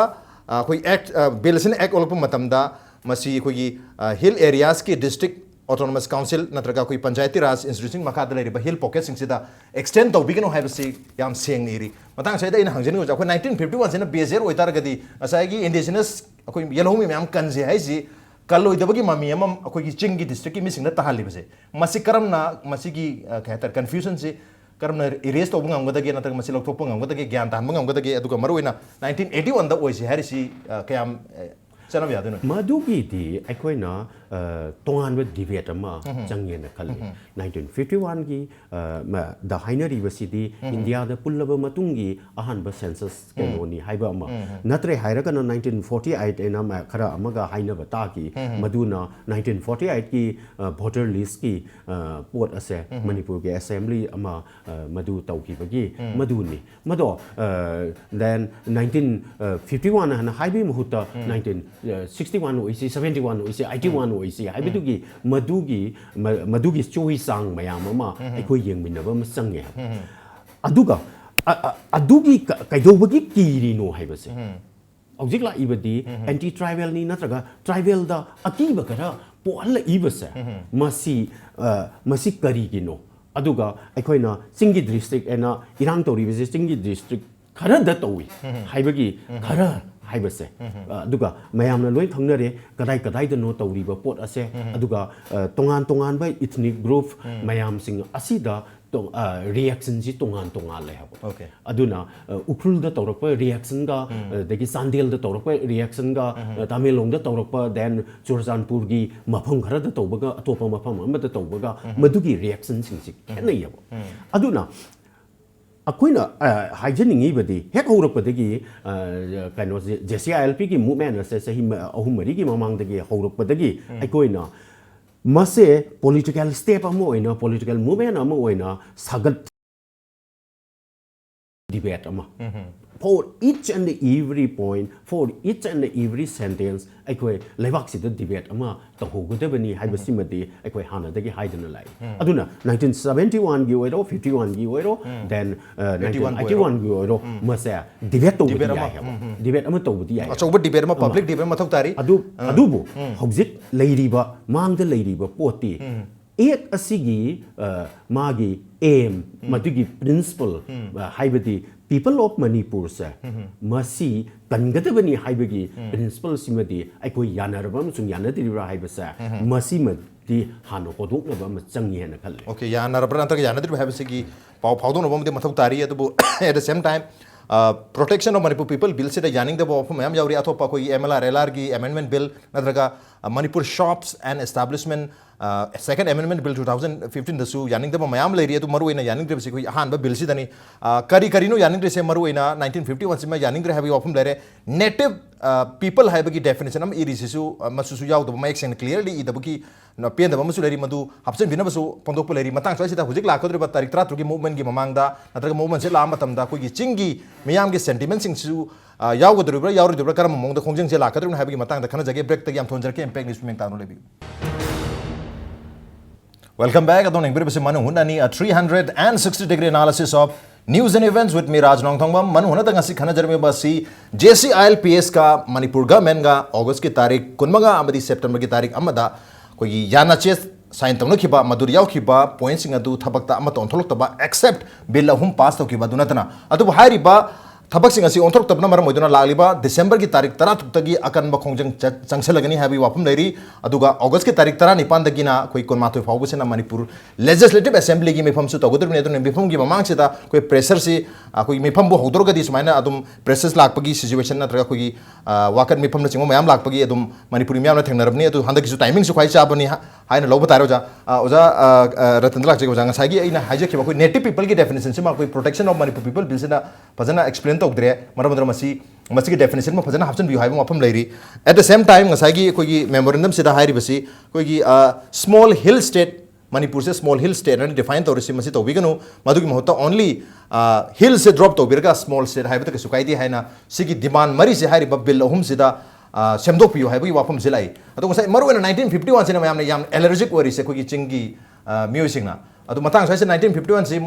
ꯑ, ꯑꯩꯈꯣꯏ act, ꯑ, billꯁꯤꯅ act ꯑꯣꯜꯂꯛꯄ ꯃꯇꯝꯗ ꯃꯁꯤ ꯑꯩꯈꯣꯏꯒꯤ, ꯑ, hill areaꯁꯀꯤ district autonomous council ꯅꯠꯇ꯭ꯔꯒ ꯑꯩꯈꯣꯏ ꯄꯟꯆꯥꯌꯇꯤ ꯔꯥꯖ ꯏꯟꯁꯇꯤꯇ꯭ꯌꯨꯁꯟ ꯃꯈꯥꯗ ꯂꯩꯔꯤꯕ ꯍꯤꯜ ꯄꯣꯀꯦꯠꯁꯤꯡꯁꯤꯗ ꯑꯦꯛꯁꯇꯦꯟ ꯇꯧꯕꯤꯒꯅꯣ ꯍꯥꯏꯕꯁꯤ ꯌꯥꯝ ꯁꯦꯡꯅ ꯏꯔꯤ꯫ ꯃꯇꯥꯡꯁꯤꯗ ꯑꯩꯅ ꯍꯪꯖꯅꯤꯡꯕꯁꯦ, ꯑꯩꯈꯣꯏ ꯅꯥꯏꯟꯇꯤꯟ ꯐꯤꯐꯇꯤ ꯋꯥꯟꯁꯤꯅ ꯕꯦꯖꯔ ꯑꯣꯏꯇꯥꯔꯒꯗꯤ ꯉꯁꯥꯏꯒꯤ ꯏꯟꯗꯤꯖꯤꯅꯁ ꯑꯩꯈꯣꯏ ꯌꯦꯜꯍꯧꯃꯤ ꯃꯌꯥꯝ ꯀꯟꯁꯦ ꯍꯥꯏꯁꯤ ꯀꯜꯂꯣꯏꯗꯕꯒꯤ ꯃꯃꯤ ꯑꯃ ꯑꯩꯈꯣꯏꯒꯤ ꯆꯤꯡꯒꯤ ꯗꯤꯁꯇ꯭ꯔꯤꯛꯀꯤ ꯃꯤꯁꯤꯡꯅ ꯇꯥꯍꯜꯂꯤꯕꯁꯦ, ꯃꯁꯤ ꯀꯔꯝꯅ ꯃꯁꯤꯒꯤ ꯑ, ꯀꯩ ꯍꯥꯏꯇꯥꯔꯦ, ꯀꯟꯐ꯭ꯌꯨꯖꯟꯁꯤ ꯀꯔꯝꯅ ꯏꯔꯦꯁ ꯇꯧꯕ ꯉꯝꯒꯗꯒꯦ ꯅꯠꯇ꯭ꯔꯒ ꯃꯁꯤ ꯂꯧꯊꯣꯛꯄ ꯉꯝꯒꯗꯒꯦ, ꯒ꯭ꯌꯥꯟ ꯇꯥꯍꯟꯕ ꯉꯝꯒꯗꯒꯦ, ꯑꯗꯨꯒ ꯃꯔꯨꯑꯣꯏꯅ ꯅꯥꯏꯟꯇꯤꯟ ꯑꯩꯠꯇꯤ ꯋꯥꯟꯗ ꯑꯣꯏꯁꯦ ꯍꯥꯏꯔꯤꯁꯤ ꯑ, ꯀꯌꯥꯝ ꯑ, ꯆꯠꯅꯕ ꯌꯥꯗꯣꯏꯅꯣ? ꯃꯗꯨꯒꯤꯗꯤ ꯑꯩꯈꯣꯏꯅ ꯑ, ꯇꯣꯉꯥꯟꯕ ꯗꯤꯕꯦꯠ ꯑꯃ ꯆꯪꯉꯦꯅ ꯈꯜꯂꯤ꯫ ꯅꯥꯏꯟꯇꯤꯟ ꯐꯤꯐꯇꯤ ꯋꯥꯟꯒꯤ ꯗ ꯍꯥꯏꯅꯔꯤꯕꯁꯤꯗꯤ ꯏꯟꯗꯤꯌꯥꯗ ꯄꯨꯜꯂꯕ ꯃꯇꯨꯡꯒꯤ ꯑꯍꯥꯟꯕ ꯁꯦꯟꯁꯁ ꯀꯩꯅꯣꯅꯤ ꯍꯥꯏꯕ ꯑꯃ, ꯅꯠꯇ꯭ꯔꯦ ꯍꯥꯏꯔꯒꯅ ꯅꯥꯏꯟꯇꯤꯟ ꯐꯣꯔꯇꯤ ꯑꯩꯠ ꯑꯅ ꯑꯃ, ꯈꯔ ꯑꯃꯒ ꯍꯥꯏꯅꯕ ꯇꯥꯈꯤ꯫ ꯃꯗꯨꯅ ꯅꯥꯏꯟꯇꯤꯟ ꯐꯣꯔꯇꯤ ꯑꯩꯠꯀꯤ ꯚꯣꯇꯔ ꯂꯤꯁꯀꯤ ꯄꯣꯠ ꯑꯁꯦ ꯃꯅꯤꯄꯨꯔꯒꯤ ꯑꯦꯁꯦꯝꯕ꯭ꯂꯤ ꯑꯃ ꯑ, ꯃꯗꯨ ꯇꯧꯈꯤꯕꯒꯤ ꯃꯗꯨꯅꯤ꯫ ꯃꯗꯣ then nineteen fifty one ꯍꯥꯏꯅ ꯍꯥꯏꯕꯒꯤ ꯃꯍꯨꯠꯇ nineteen sixty one ꯑꯣꯏꯁꯤ, seventy one ꯑꯣꯏꯁꯤ, eighty one ꯑꯣꯏꯁꯤ ꯍꯥꯏꯕꯗꯨꯒꯤ ꯃꯗꯨꯒꯤ ꯃ- ꯃꯗꯨꯒꯤ ꯆꯣꯏ ꯆꯥꯡ ꯃꯌꯥꯝ ꯑꯃ ꯑꯩꯈꯣꯏ ꯌꯦꯡꯃꯤꯟꯅꯕ ꯑꯃ ꯆꯪꯉꯦ ꯍꯥꯏꯕ꯫ ꯑꯗꯨꯒ ꯑ- ꯑ- ꯑꯗꯨꯒꯤ ꯀ- ꯀꯩꯗꯧꯕꯒꯤ ꯀꯤꯔꯤꯅꯣ ꯍꯥꯏꯕꯁꯦ, ꯍꯧꯖꯤꯛ ꯂꯥꯛꯏꯕꯗꯤ ꯑꯦꯟꯇꯤ ꯇ꯭ꯔꯥꯏꯕꯦꯜꯅꯤ ꯅꯠꯇ꯭ꯔꯒ ꯇ꯭ꯔꯥꯏꯕꯦꯜꯗ ꯑꯀꯤꯕ ꯈꯔ ꯄꯣꯛꯍꯜꯂꯛꯏꯕꯁꯦ, ꯃꯁꯤ ꯑ, ꯃꯁꯤ ꯀꯔꯤꯒꯤꯅꯣ? ꯑꯗꯨꯒ ꯑꯩꯈꯣꯏꯅ ꯆꯤꯡꯒꯤ ꯗꯤꯁꯇ꯭ꯔꯤꯛ ꯑꯅ ꯏꯔꯥꯡ ꯇꯧꯔꯤꯕꯁꯦ ꯆꯤꯡꯒꯤ ꯗꯤꯁꯇ꯭ꯔꯤꯛ ꯈꯔꯗ ꯇꯧꯏ ꯍꯥꯏꯕꯒꯤ ꯈꯔ ꯍꯥꯏꯕꯁꯦ, ꯑ, ꯑꯗꯨꯒ ꯃꯌꯥꯝꯅ ꯂꯣꯏ ꯈꯪꯅꯔꯦ ꯀꯗꯥꯏ ꯀꯗꯥꯏꯗꯅꯣ ꯇꯧꯔꯤꯕ ꯄꯣꯠ ꯑꯁꯦ꯫ ꯑꯗꯨꯒ ꯑ, ꯇꯣꯉꯥꯟ ꯇꯣꯉꯥꯟꯕ ꯏꯊꯅꯤꯛ ꯒ꯭ꯔꯨꯞ ꯃꯌꯥꯝꯁꯤꯡ ꯑꯁꯤꯗ ꯇꯣ- ꯑ, ꯔꯤꯌꯦꯛꯁꯟꯁꯤ ꯇꯣꯉꯥꯟ ꯇꯣꯉꯥꯜꯂꯦ ꯍꯥꯏꯕ꯫ Okay. ꯑꯗꯨꯅ ꯑ, ꯎꯈ꯭ꯔꯨꯜꯗ ꯇꯧꯔꯛꯄ ꯔꯤꯌꯦꯛꯁꯟꯒ, ꯑꯗꯒꯤ ꯆꯥꯟꯗꯦꯜꯗ ꯇꯧꯔꯛꯄ ꯔꯤꯌꯦꯛꯁꯟꯒ, ꯑ, ꯇꯥꯃꯦꯡꯂꯣꯡꯗ ꯇꯧꯔꯛꯄ, then ꯆꯨꯔꯆꯥꯟꯄꯨꯔꯒꯤ ꯃꯐꯝ ꯈꯔꯗ ꯇꯧꯕꯒ ꯑꯇꯣꯞꯄ ꯃꯐꯝ ꯑꯃꯗ ꯇꯧꯕꯒ ꯃꯗꯨꯒꯤ ꯔꯤꯌꯦꯛꯁꯟꯁꯤꯡꯁꯤ ꯈꯦꯠꯅꯩꯌꯦꯕ꯫ ꯑꯗꯨꯅ ꯑꯩꯈꯣꯏꯅ ꯑ, ꯍꯥꯏꯖꯅꯤꯡꯉꯤꯕꯗꯤ ꯍꯦꯛ ꯍꯧꯔꯛꯄꯗꯒꯤ ꯑ, ꯀꯩꯅꯣꯁꯦ ꯖꯦ ꯁꯤ ꯑꯥꯏ ꯑꯦꯜ ꯄꯤꯒꯤ ꯃꯨꯞꯃꯦꯟ ꯑꯁꯦ ꯆꯍꯤ ꯃ- ꯑꯍꯨꯝ ꯃꯔꯤꯒꯤ ꯃꯃꯥꯡꯗꯒꯤ ꯍꯧꯔꯛꯄꯗꯒꯤ ꯑꯩꯈꯣꯏꯅ ꯃꯁꯦ ꯄꯣꯂꯤꯇꯤꯀꯦꯜ ꯁ꯭ꯇꯦꯞ ꯑꯃ ꯑꯣꯏꯅ, ꯄꯣꯂꯤꯇꯤꯀꯦꯜ ꯃꯨꯞꯃꯦꯟ ꯑꯃ ꯑꯣꯏꯅ ꯁꯥꯒꯠ ꯗꯤꯕꯦꯠ ꯑꯃ for each and every point, for each and every sentence, ꯑꯩꯈꯣꯏ ꯂꯩꯕꯥꯛꯁꯤꯗ debate ꯑꯃ ꯇꯧꯍꯧꯒꯗꯕꯅꯤ ꯍꯥꯏꯕꯁꯤꯃꯗꯤ ꯑꯩꯈꯣꯏ ꯍꯥꯟꯅꯗꯒꯤ ꯍꯥꯏꯗꯨꯅ ꯂꯥꯛꯏ꯫ ꯑꯗꯨꯅ nineteen seventy one ꯒꯤ ꯑꯣꯏꯔꯣ, fifty one ꯒꯤ ꯑꯣꯏꯔꯣ, then nineteen eighty one ꯒꯤ ꯑꯣꯏꯔꯣ, ꯃꯁꯦ debate ꯇꯧꯕꯗꯤ ꯌꯥꯏ ꯍꯥꯏꯕ꯫ Debate ꯑꯃ ꯇꯧꯕꯗꯤ ꯌꯥꯏ꯫ ꯑꯆꯧꯕ debate ꯑꯃ, public debate ꯑꯃ ꯃꯊꯧ ꯇꯥꯔꯤ꯫ ꯑꯗꯨ ꯑꯗꯨꯕꯨ ꯍꯧꯖꯤꯛ ꯂꯩꯔꯤꯕ, ꯃꯥꯡꯗ ꯂꯩꯔꯤꯕ ꯄꯣꯠꯇꯤ, ꯑꯦꯛ ꯑꯁꯤꯒꯤ ꯃꯥꯒꯤ aim, ꯃꯗꯨꯒꯤ principle, ꯍꯥꯏꯕꯗꯤ people of Manipurꯁꯦ ꯃꯁꯤ ꯀꯟꯒꯗꯕꯅꯤ ꯍꯥꯏꯕꯒꯤ principle ꯁꯤꯃꯗꯤ ꯑꯩꯈꯣꯏ ꯌꯥꯅꯔꯕ ꯑꯃꯁꯨꯡ ꯌꯥꯅꯗ꯭ꯔꯤꯕ꯭ꯔꯥ ꯍꯥꯏꯕꯁꯦ, ꯃꯁꯤꯃꯗꯤ ꯍꯥꯟꯅ ꯍꯣꯗꯣꯛꯅꯕ ꯑꯃ ꯆꯪꯉꯤ ꯍꯥꯏꯅ ꯈꯜꯂꯦ꯫ Okay, ꯌꯥꯅꯔꯕ꯭ꯔꯥ ꯅꯠꯇ꯭ꯔꯒ ꯌꯥꯅꯗ꯭ꯔꯤꯕ꯭ꯔꯥ ꯍꯥꯏꯕꯁꯤꯒꯤ ꯄꯥꯎ ꯐꯥꯎꯗꯣꯛꯅꯕ ꯑꯃꯗꯤ ꯃꯊꯧ ꯇꯥꯔꯤ꯫ ꯑꯗꯨꯕꯨ at the same time, Protection of Manipur People Billꯁꯤꯗ ꯌꯥꯅꯤꯡꯗꯕ ꯋꯥꯐꯝ ꯃꯌꯥꯝ ꯌꯥꯎꯔꯤ꯫ ꯑꯇꯣꯞꯄ ꯑꯩꯈꯣꯏꯒꯤ M L R, L Rꯒꯤ amendment bill ꯅꯠꯇ꯭ꯔꯒ Manipur Shops and Establishment, Second Amendment Bill two thousand fifteenꯗꯁꯨ ꯌꯥꯅꯤꯡꯗꯕ ꯃꯌꯥꯝ ꯂꯩꯔꯤ꯫ ꯑꯗꯨ ꯃꯔꯨꯑꯣꯏꯅ ꯌꯥꯅꯤꯡꯗ꯭ꯔꯤꯕꯁꯤ ꯑꯩꯈꯣꯏ ꯑꯍꯥꯟꯕ billꯁꯤꯗꯅꯤ꯫ ꯀꯔꯤ ꯀꯔꯤꯅꯣ ꯌꯥꯅꯤꯡꯗ꯭ꯔꯤꯁꯦ? ꯃꯔꯨꯑꯣꯏꯅ nineteen fifty oneꯁꯤꯃ ꯌꯥꯅꯤꯡꯗ꯭ꯔꯦ ꯍꯥꯏꯕꯒꯤ ꯋꯥꯐꯝ ꯂꯩꯔꯦ꯫ Native People ꯍꯥꯏꯕꯒꯤ definition ꯑꯃ ꯏꯔꯤꯁꯤꯁꯨ, ꯃꯁꯤꯁꯨ ꯌꯥꯎꯗꯕ, ꯃꯌꯦꯛ ꯁꯦꯡꯅ clearly ꯏꯗꯕꯒꯤ ꯄꯦꯟꯗꯕ ꯑꯃꯁꯨ ꯂꯩꯔꯤ꯫ ꯃꯗꯨ ꯍꯥꯞꯆꯤꯟꯕꯤꯅꯕꯁꯨ ꯐꯣꯡꯗꯣꯛꯄ ꯂꯩꯔꯤ꯫ ꯃꯇꯥꯡ ꯁ꯭ꯋꯥꯏꯁꯤꯗ ꯍꯧꯖꯤꯛ ꯂꯥꯛꯀꯗꯧꯔꯤꯕ ꯇꯥꯔꯤꯛ ꯇꯔꯥꯇꯔꯨꯛꯀꯤ movementꯀꯤ ꯃꯃꯥꯡꯗ ꯅꯠꯇ꯭ꯔꯒ movementꯁꯦ ꯂꯥꯛꯑ ꯃꯇꯝꯗ ꯑꯩꯈꯣꯏꯒꯤ ꯆꯤꯡꯒꯤ ꯃꯤꯌꯥꯝꯒꯤ sentimentꯁꯤꯡꯁꯤꯁꯨ ꯌꯥꯎꯒꯗꯧꯔꯤꯕ꯭ꯔꯥ, ꯌꯥꯎꯔꯣꯏꯗꯧꯔꯤꯕ꯭ꯔꯥ, ꯀꯔꯝꯕ ꯃꯑꯣꯡꯗ ꯈꯣꯡꯖꯪꯁꯦ ꯂꯥꯛꯀꯗꯧꯔꯤꯕꯅꯣ ꯍꯥꯏꯕꯒꯤ ꯃꯇꯥꯡꯗ ꯈꯟꯅꯖꯒꯦ꯫ Breakꯇꯒꯤ ꯌꯥꯝ ꯊꯣꯟꯖꯔꯛꯀꯦ꯫ Impact News ꯃꯤꯠꯌꯦꯡ ꯇꯥꯗꯨꯅ ꯂꯩꯕꯤꯌꯨ꯫ Welcome back. ꯑꯗꯣꯝꯅ ꯌꯦꯡꯕꯤꯔꯤꯕꯁꯤ ꯃꯅꯨꯡ ꯍꯨꯠꯅꯅꯤ, a three hundred and sixty degree analysis of news and events with me, Raj Nongthongbam. ꯃꯅꯨꯡ ꯍꯨꯠꯅꯗ ꯉꯁꯤ ꯈꯟꯅꯖꯔꯝꯃꯤꯕ ꯑꯁꯤ JCILPSꯀ Manipur Governmentꯀ Augustꯀꯤ ꯇꯥꯔꯤꯛ ꯀꯨꯟꯃꯉꯥ ꯑꯃꯗꯤ Septemberꯒꯤ ꯇꯥꯔꯤꯛ ꯑꯃꯗ ꯑꯩꯈꯣꯏꯒꯤ ꯌꯥꯅꯆꯦ sign ꯇꯧꯅꯈꯤꯕ, ꯃꯗꯨꯗ ꯌꯥꯎꯈꯤꯕ pointꯁꯤꯡ ꯑꯗꯨ ꯊꯕꯛꯇ ꯑꯃꯠꯇ ꯑꯣꯟꯊꯣꯛꯂꯛꯇꯕ, except bill ꯑꯍꯨꯝ pass ꯇꯧꯈꯤꯕ ꯑꯗꯨ ꯅꯠꯇꯅ꯫ ꯑꯗꯨꯕꯨ ꯍꯥꯏꯔꯤꯕ ꯊꯕꯛꯁꯤꯡ ꯑꯁꯤ ꯑꯣꯟꯊꯣꯔꯛꯇꯕꯅ ꯃꯔꯝ ꯑꯣꯏꯗꯨꯅ ꯂꯥꯛꯂꯤꯕ Decemberꯒꯤ ꯇꯥꯔꯤꯛ ꯇꯔꯥꯇꯔꯨꯛꯇꯒꯤ ꯑꯀꯟꯕ ꯈꯣꯡꯖꯪ ꯆ-, ꯆꯪꯁꯤꯜꯂꯒꯅꯤ ꯍꯥꯏꯕꯒꯤ ꯋꯥꯐꯝ ꯂꯩꯔꯤ꯫ ꯑꯗꯨꯒ Augustꯀꯤ ꯇꯥꯔꯤꯛ ꯇꯔꯥꯅꯤꯄꯥꯟꯗꯒꯤꯅ ꯑꯩꯈꯣꯏ ꯀꯨꯟꯃꯥꯊꯣꯏ ꯐꯥꯎꯕꯁꯤꯅ Manipur Legislative Assemblyꯒꯤ ꯃꯤꯐꯝꯁꯨ ꯇꯧꯒꯗꯧꯔꯤꯕꯅꯤ꯫ ꯑꯗꯨꯅ ꯃꯤꯐꯝꯒꯤ ꯃꯃꯥꯡꯁꯤꯗ ꯑꯩꯈꯣꯏ pressureꯁꯤ, ꯑꯩꯈꯣꯏ ꯃꯤꯐꯝꯕꯨ ꯍꯧꯗꯣꯔꯒꯗꯤ ꯁꯨꯃꯥꯏꯅ ꯑꯗꯨꯝ pressures ꯂꯥꯛꯄꯒꯤ situation ꯅꯠꯇ꯭ꯔꯒ ꯑꯩꯈꯣꯏꯒꯤ, ꯑ, ꯋꯥꯀꯠ ꯃꯤꯐꯝꯅꯆꯤꯡꯕ ꯃꯌꯥꯝ ꯂꯥꯛꯄꯒꯤ ꯑꯗꯨꯝ ꯃꯅꯤꯄꯨꯔꯤ ꯃꯤꯌꯥꯝꯅ ꯊꯦꯡꯅꯔꯕꯅꯤ꯫ ꯑꯗꯨ ꯍꯟꯗꯛꯀꯤꯁꯨ timingꯁꯨ ꯈ꯭ꯋꯥꯏ ꯆꯥꯕꯅꯤ ꯍꯥ-, ꯍꯥꯏꯅ ꯂꯧꯕ ꯇꯥꯔꯦ ꯑꯣꯖꯥ꯫ ꯑ, ꯑꯣꯖꯥ, ꯑ, ꯑ, ꯔꯇꯟꯗ ꯂꯥꯛꯆꯒꯦ ꯑꯣꯖꯥ, ꯉꯁꯥꯏꯒꯤ ꯑꯩꯅ ꯍꯥꯏꯖꯈꯤꯕ ꯑꯩꯈꯣꯏ Native Peopleꯒꯤ definitionꯁꯤꯃ ꯑꯩꯈꯣꯏ Protection of Manipur People Billꯁꯤꯅ ꯐꯖꯅ explain ꯇꯧꯗ꯭ꯔꯦ꯫ ꯃꯔꯝ ꯑꯗꯨꯅ ꯃꯁꯤ, ꯃꯁꯤꯒꯤ definitionꯃ ꯐꯖꯅ ꯍꯥꯞꯆꯤꯟꯕꯤꯌꯨ ꯍꯥꯏꯕ ꯋꯥꯐꯝ ꯂꯩꯔꯤ꯫ At the same time, ꯉꯁꯥꯏꯒꯤ ꯑꯩꯈꯣꯏꯒꯤ memorandumꯁꯤꯗ ꯍꯥꯏꯔꯤꯕꯁꯤ ꯑꯩꯈꯣꯏꯒꯤ, ꯑ, small hill state ꯃꯅꯤꯄꯨꯔꯁꯦ small hill state ꯑꯅ define ꯇꯧꯔꯤꯁꯤ ꯃꯁꯤ ꯇꯧꯕꯤꯒꯅꯨ, ꯃꯗꯨꯒꯤ ꯃꯍꯨꯠꯇ only hillꯁꯦ drop ꯇꯧꯕꯤꯔꯒ small state ꯍꯥꯏꯕꯗ ꯀꯩꯁꯨ ꯀꯥꯏꯗꯦ ꯍꯥꯏꯅ ꯁꯤꯒꯤ demand ꯃꯔꯤꯁꯦ ꯍꯥꯏꯔꯤꯕ bill ꯑꯍꯨꯝꯁꯤꯗ ꯁꯦꯝꯗꯣꯛꯄꯤꯌꯨ ꯍꯥꯏꯕꯒꯤ ꯋꯥꯐꯝꯁꯤ ꯂꯥꯛꯏ꯫ ꯑꯗꯣ ꯉꯁꯥꯏ ꯃꯔꯨꯑꯣꯏꯅ nineteen fifty one ꯁꯤꯅ ꯃꯌꯥꯝꯅ ꯌꯥꯝ allergic ꯑꯣꯏꯔꯤꯁꯦ ꯑꯩꯈꯣꯏꯒꯤ ꯆꯤꯡꯒꯤ ꯃꯤꯑꯣꯏꯁꯤꯡꯅ꯫ ꯑꯗꯣ ꯃꯇꯥꯡ ꯁ꯭ꯋꯥꯏꯁꯦ nineteen fifty one ꯁꯤ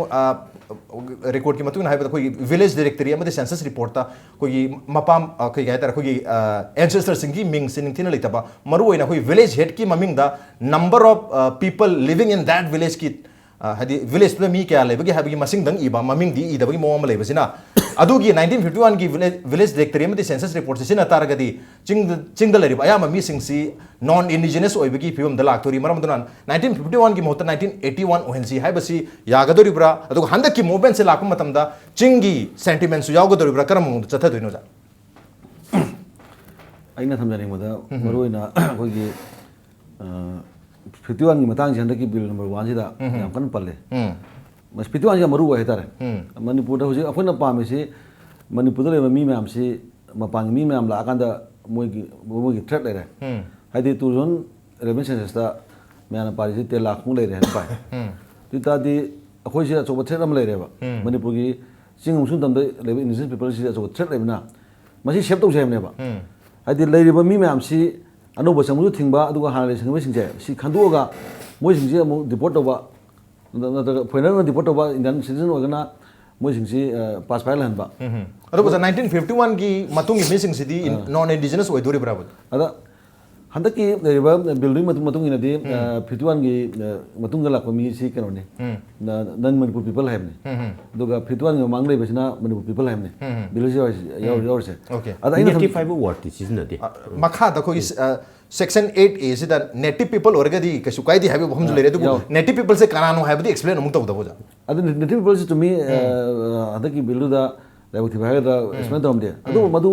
recordꯀꯤ ꯃꯇꯨꯡ ꯏꯟꯅ ꯍꯥꯏꯕꯗ ꯑꯩꯈꯣꯏꯒꯤ village directory ꯑꯃꯗꯤ census reportꯇ ꯑꯩꯈꯣꯏꯒꯤ ꯃꯄꯥꯝ ꯑꯩꯈꯣꯏ ꯀꯩ ꯍꯥꯏꯇꯥꯔꯦ, ꯑꯩꯈꯣꯏꯒꯤ ancestorꯁꯤꯡꯒꯤ ꯃꯤꯡꯁꯤ ꯅꯤꯡꯊꯤꯅ ꯂꯩꯇꯕ, ꯃꯔꯨꯑꯣꯏꯅ ꯑꯩꯈꯣꯏꯒꯤ village headꯀꯤ ꯃꯃꯤꯡꯗ number of people living in that villageꯀꯤ ꯍꯥꯏꯗꯤ villageꯇꯨꯗ ꯃꯤ ꯀꯌꯥ ꯂꯩꯕꯒꯦ ꯍꯥꯏꯕꯒꯤ ꯃꯁꯤꯡꯗꯪ ꯏꯕ, ꯃꯃꯤꯡꯗꯤ ꯏꯗꯕꯒꯤ ꯃꯑꯣꯡ ꯑꯃ ꯂꯩꯕꯁꯤꯅ, ꯑꯗꯨꯒꯤ nineteen fifty oneꯒꯤ village village directory ꯑꯃꯗꯤ census reportꯁꯤ ꯁꯤꯖꯤꯟꯅ ꯇꯥꯔꯒꯗꯤ ꯆꯤꯡꯗ ꯆꯤꯡꯗ ꯂꯩꯔꯤꯕ ꯑꯌꯥꯝꯕ ꯃꯤꯁꯤꯡꯁꯤ non indigenous ꯑꯣꯏꯕꯒꯤ ꯐꯤꯕꯝꯗ ꯂꯥꯛꯇꯣꯔꯤ꯫ ꯃꯔꯝ ꯑꯗꯨꯅ nineteen fifty oneꯒꯤ ꯃꯍꯨꯠꯇ nineteen eighty one ꯑꯣꯏꯍꯟꯁꯤ ꯍꯥꯏꯕꯁꯤ ꯌꯥꯒꯗꯧꯔꯤꯕ꯭ꯔꯥ? ꯑꯗꯨꯒ ꯍꯟꯗꯛꯀꯤ movementꯁꯦ ꯂꯥꯛꯄ ꯃꯇꯝꯗ ꯆꯤꯡꯒꯤ sentimentꯁꯨ ꯌꯥꯎꯒꯗꯧꯔꯤꯕ꯭ꯔꯥ? ꯀꯔꯝꯕ ꯃꯑꯣꯡꯗ ꯆꯠꯊꯗꯣꯏꯅꯣ, ꯑꯣꯖꯥ? ꯑꯩꯅ ꯊꯝꯖꯅꯤꯡꯕꯗ ꯃꯔꯨꯑꯣꯏꯅ ꯑꯩꯈꯣꯏꯒꯤ fifty oneꯒꯤ ꯃꯇꯥꯡꯁꯦ ꯍꯟꯗꯛꯀꯤ bill number oneꯁꯤꯗ ꯌꯥꯝ ꯀꯟꯅ ꯄꯜꯂꯦ꯫ ꯃꯁꯤ fifty oneꯁꯤ ꯌꯥꯝ ꯃꯔꯨ ꯑꯣꯏ ꯍꯥꯏꯇꯥꯔꯦ꯫ ꯃꯅꯤꯄꯨꯔꯗ ꯍꯧꯖꯤꯛ ꯑꯩꯈꯣꯏꯅ ꯄꯥꯝꯃꯤꯁꯤ ꯃꯅꯤꯄꯨꯔꯗ ꯂꯩꯕ ꯃꯤ ꯃꯌꯥꯝꯁꯤ ꯃꯄꯥꯟꯒꯤ ꯃꯤ ꯃꯌꯥꯝ ꯂꯥꯛꯑꯀꯥꯟꯗ ꯃꯣꯏꯒꯤ ꯃꯣꯏꯒꯤ threat ꯂꯩꯔꯦ꯫ ꯍꯥꯏꯗꯤ two thousand eleven censusꯇ ꯃꯌꯥꯝꯅ ꯄꯥꯔꯤꯁꯤ ten ꯂꯥꯈꯃꯨꯛ ꯂꯩꯔꯦ ꯍꯥꯏꯅ ꯄꯥꯏ꯫ ꯑꯗꯨ ꯑꯣꯏ ꯇꯥꯔꯗꯤ ꯑꯩꯈꯣꯏꯁꯦ ꯑꯆꯧꯕ threat ꯑꯃ ꯂꯩꯔꯦꯕ꯫ ꯃꯅꯤꯄꯨꯔꯒꯤ ꯆꯤꯡ ꯑꯃꯁꯨꯡ ꯇꯝꯗ ꯂꯩꯕ indigenous peopleꯁꯤꯗꯤ ꯑꯆꯧꯕ threat ꯂꯩꯕꯅ ꯃꯁꯤ save ꯇꯧꯁꯦ ꯍꯥꯏꯕꯅꯦꯕ꯫ ꯍꯥꯏꯗꯤ ꯂꯩꯔꯤꯕ ꯃꯤ ꯃꯌꯥꯝꯁꯤ ꯑꯅꯧꯕ ꯆꯪꯕꯁꯨ ꯊꯤꯡꯕ, ꯑꯗꯨꯒ ꯍꯥꯟꯅ ꯂꯩꯁꯟꯈꯤꯕꯁꯤꯡꯁꯦ ꯁꯤ ꯈꯟꯗꯣꯛꯑꯒ ꯃꯣꯏꯁꯤꯡꯁꯤ ꯑꯃꯨꯛ deport ꯇꯧꯕ, ꯅꯠꯇ꯭ꯔꯒ foreignerꯅ deport ꯇꯧꯕ, Indian citizen ꯑꯣꯏꯔꯒꯅ ꯃꯣꯏꯁꯤꯡꯁꯤ pacified ꯂꯩꯍꯟꯕ꯫ ꯑꯗꯨꯕꯨ ꯅꯥꯏꯟꯇꯤꯟ ꯐꯤꯐꯇꯤ ꯋꯥꯟꯒꯤ ꯃꯇꯨꯡꯒꯤ ꯃꯤꯁꯤꯡꯁꯤꯗꯤ non indigenous ꯑꯣꯏꯗꯣꯔꯤꯕ꯭ꯔꯥꯕ? ꯑꯗ ꯍꯟꯗꯛꯀꯤ ꯂꯩꯔꯤꯕ billꯗꯨꯒꯤ ꯃꯇꯨꯡ ꯃꯇꯨꯡ ꯏꯟꯅꯗꯤ fifty oneꯒꯤ ꯃꯇꯨꯡꯗ ꯂꯥꯛꯄ ꯃꯤꯁꯤ ꯀꯩꯅꯣꯅꯤ, non Manipur people ꯍꯥꯏꯕꯅꯤ꯫ ꯑꯗꯨꯒ fifty oneꯒꯤ ꯃꯃꯥꯡꯗ ꯂꯩꯕꯁꯤꯅ Manipur people ꯍꯥꯏꯕꯅꯤ꯫ Billꯁꯤ ꯌꯥꯎꯔꯤꯁꯦ꯫ Okay. ꯑꯗ ꯑꯩꯅ Native ꯍꯥꯏꯕ wordꯇꯤ ꯁꯤꯖꯤꯟꯅꯗꯦ꯫ ꯃꯈꯥꯗ ꯑꯩꯈꯣꯏꯒꯤ section eight A ꯁꯤꯗ native people ꯑꯣꯏꯔꯒꯗꯤ ꯀꯩꯁꯨ ꯀꯥꯏꯗꯦ ꯍꯥꯏꯕ ꯋꯥꯐꯝꯁꯨ ꯂꯩꯔꯦ꯫ ꯑꯗꯨꯕꯨ ꯌꯥꯎ- native peopleꯁꯦ ꯀꯅꯥꯅꯣ ꯍꯥꯏꯕꯗꯤ explain ꯑꯃꯨꯛ ꯇꯧꯗꯕ, ꯑꯣꯖꯥ? ꯑꯗꯨ native peopleꯁꯤ to me ꯍꯟꯗꯛꯀꯤ billꯗꯨꯗ ꯂꯥꯏꯕꯛ ꯊꯤꯕ ꯍꯥꯏꯒꯗ꯭ꯔꯥ explain ꯇꯧꯔꯝꯗꯦ꯫ ꯑꯗꯨꯕꯨ ꯃꯗꯨ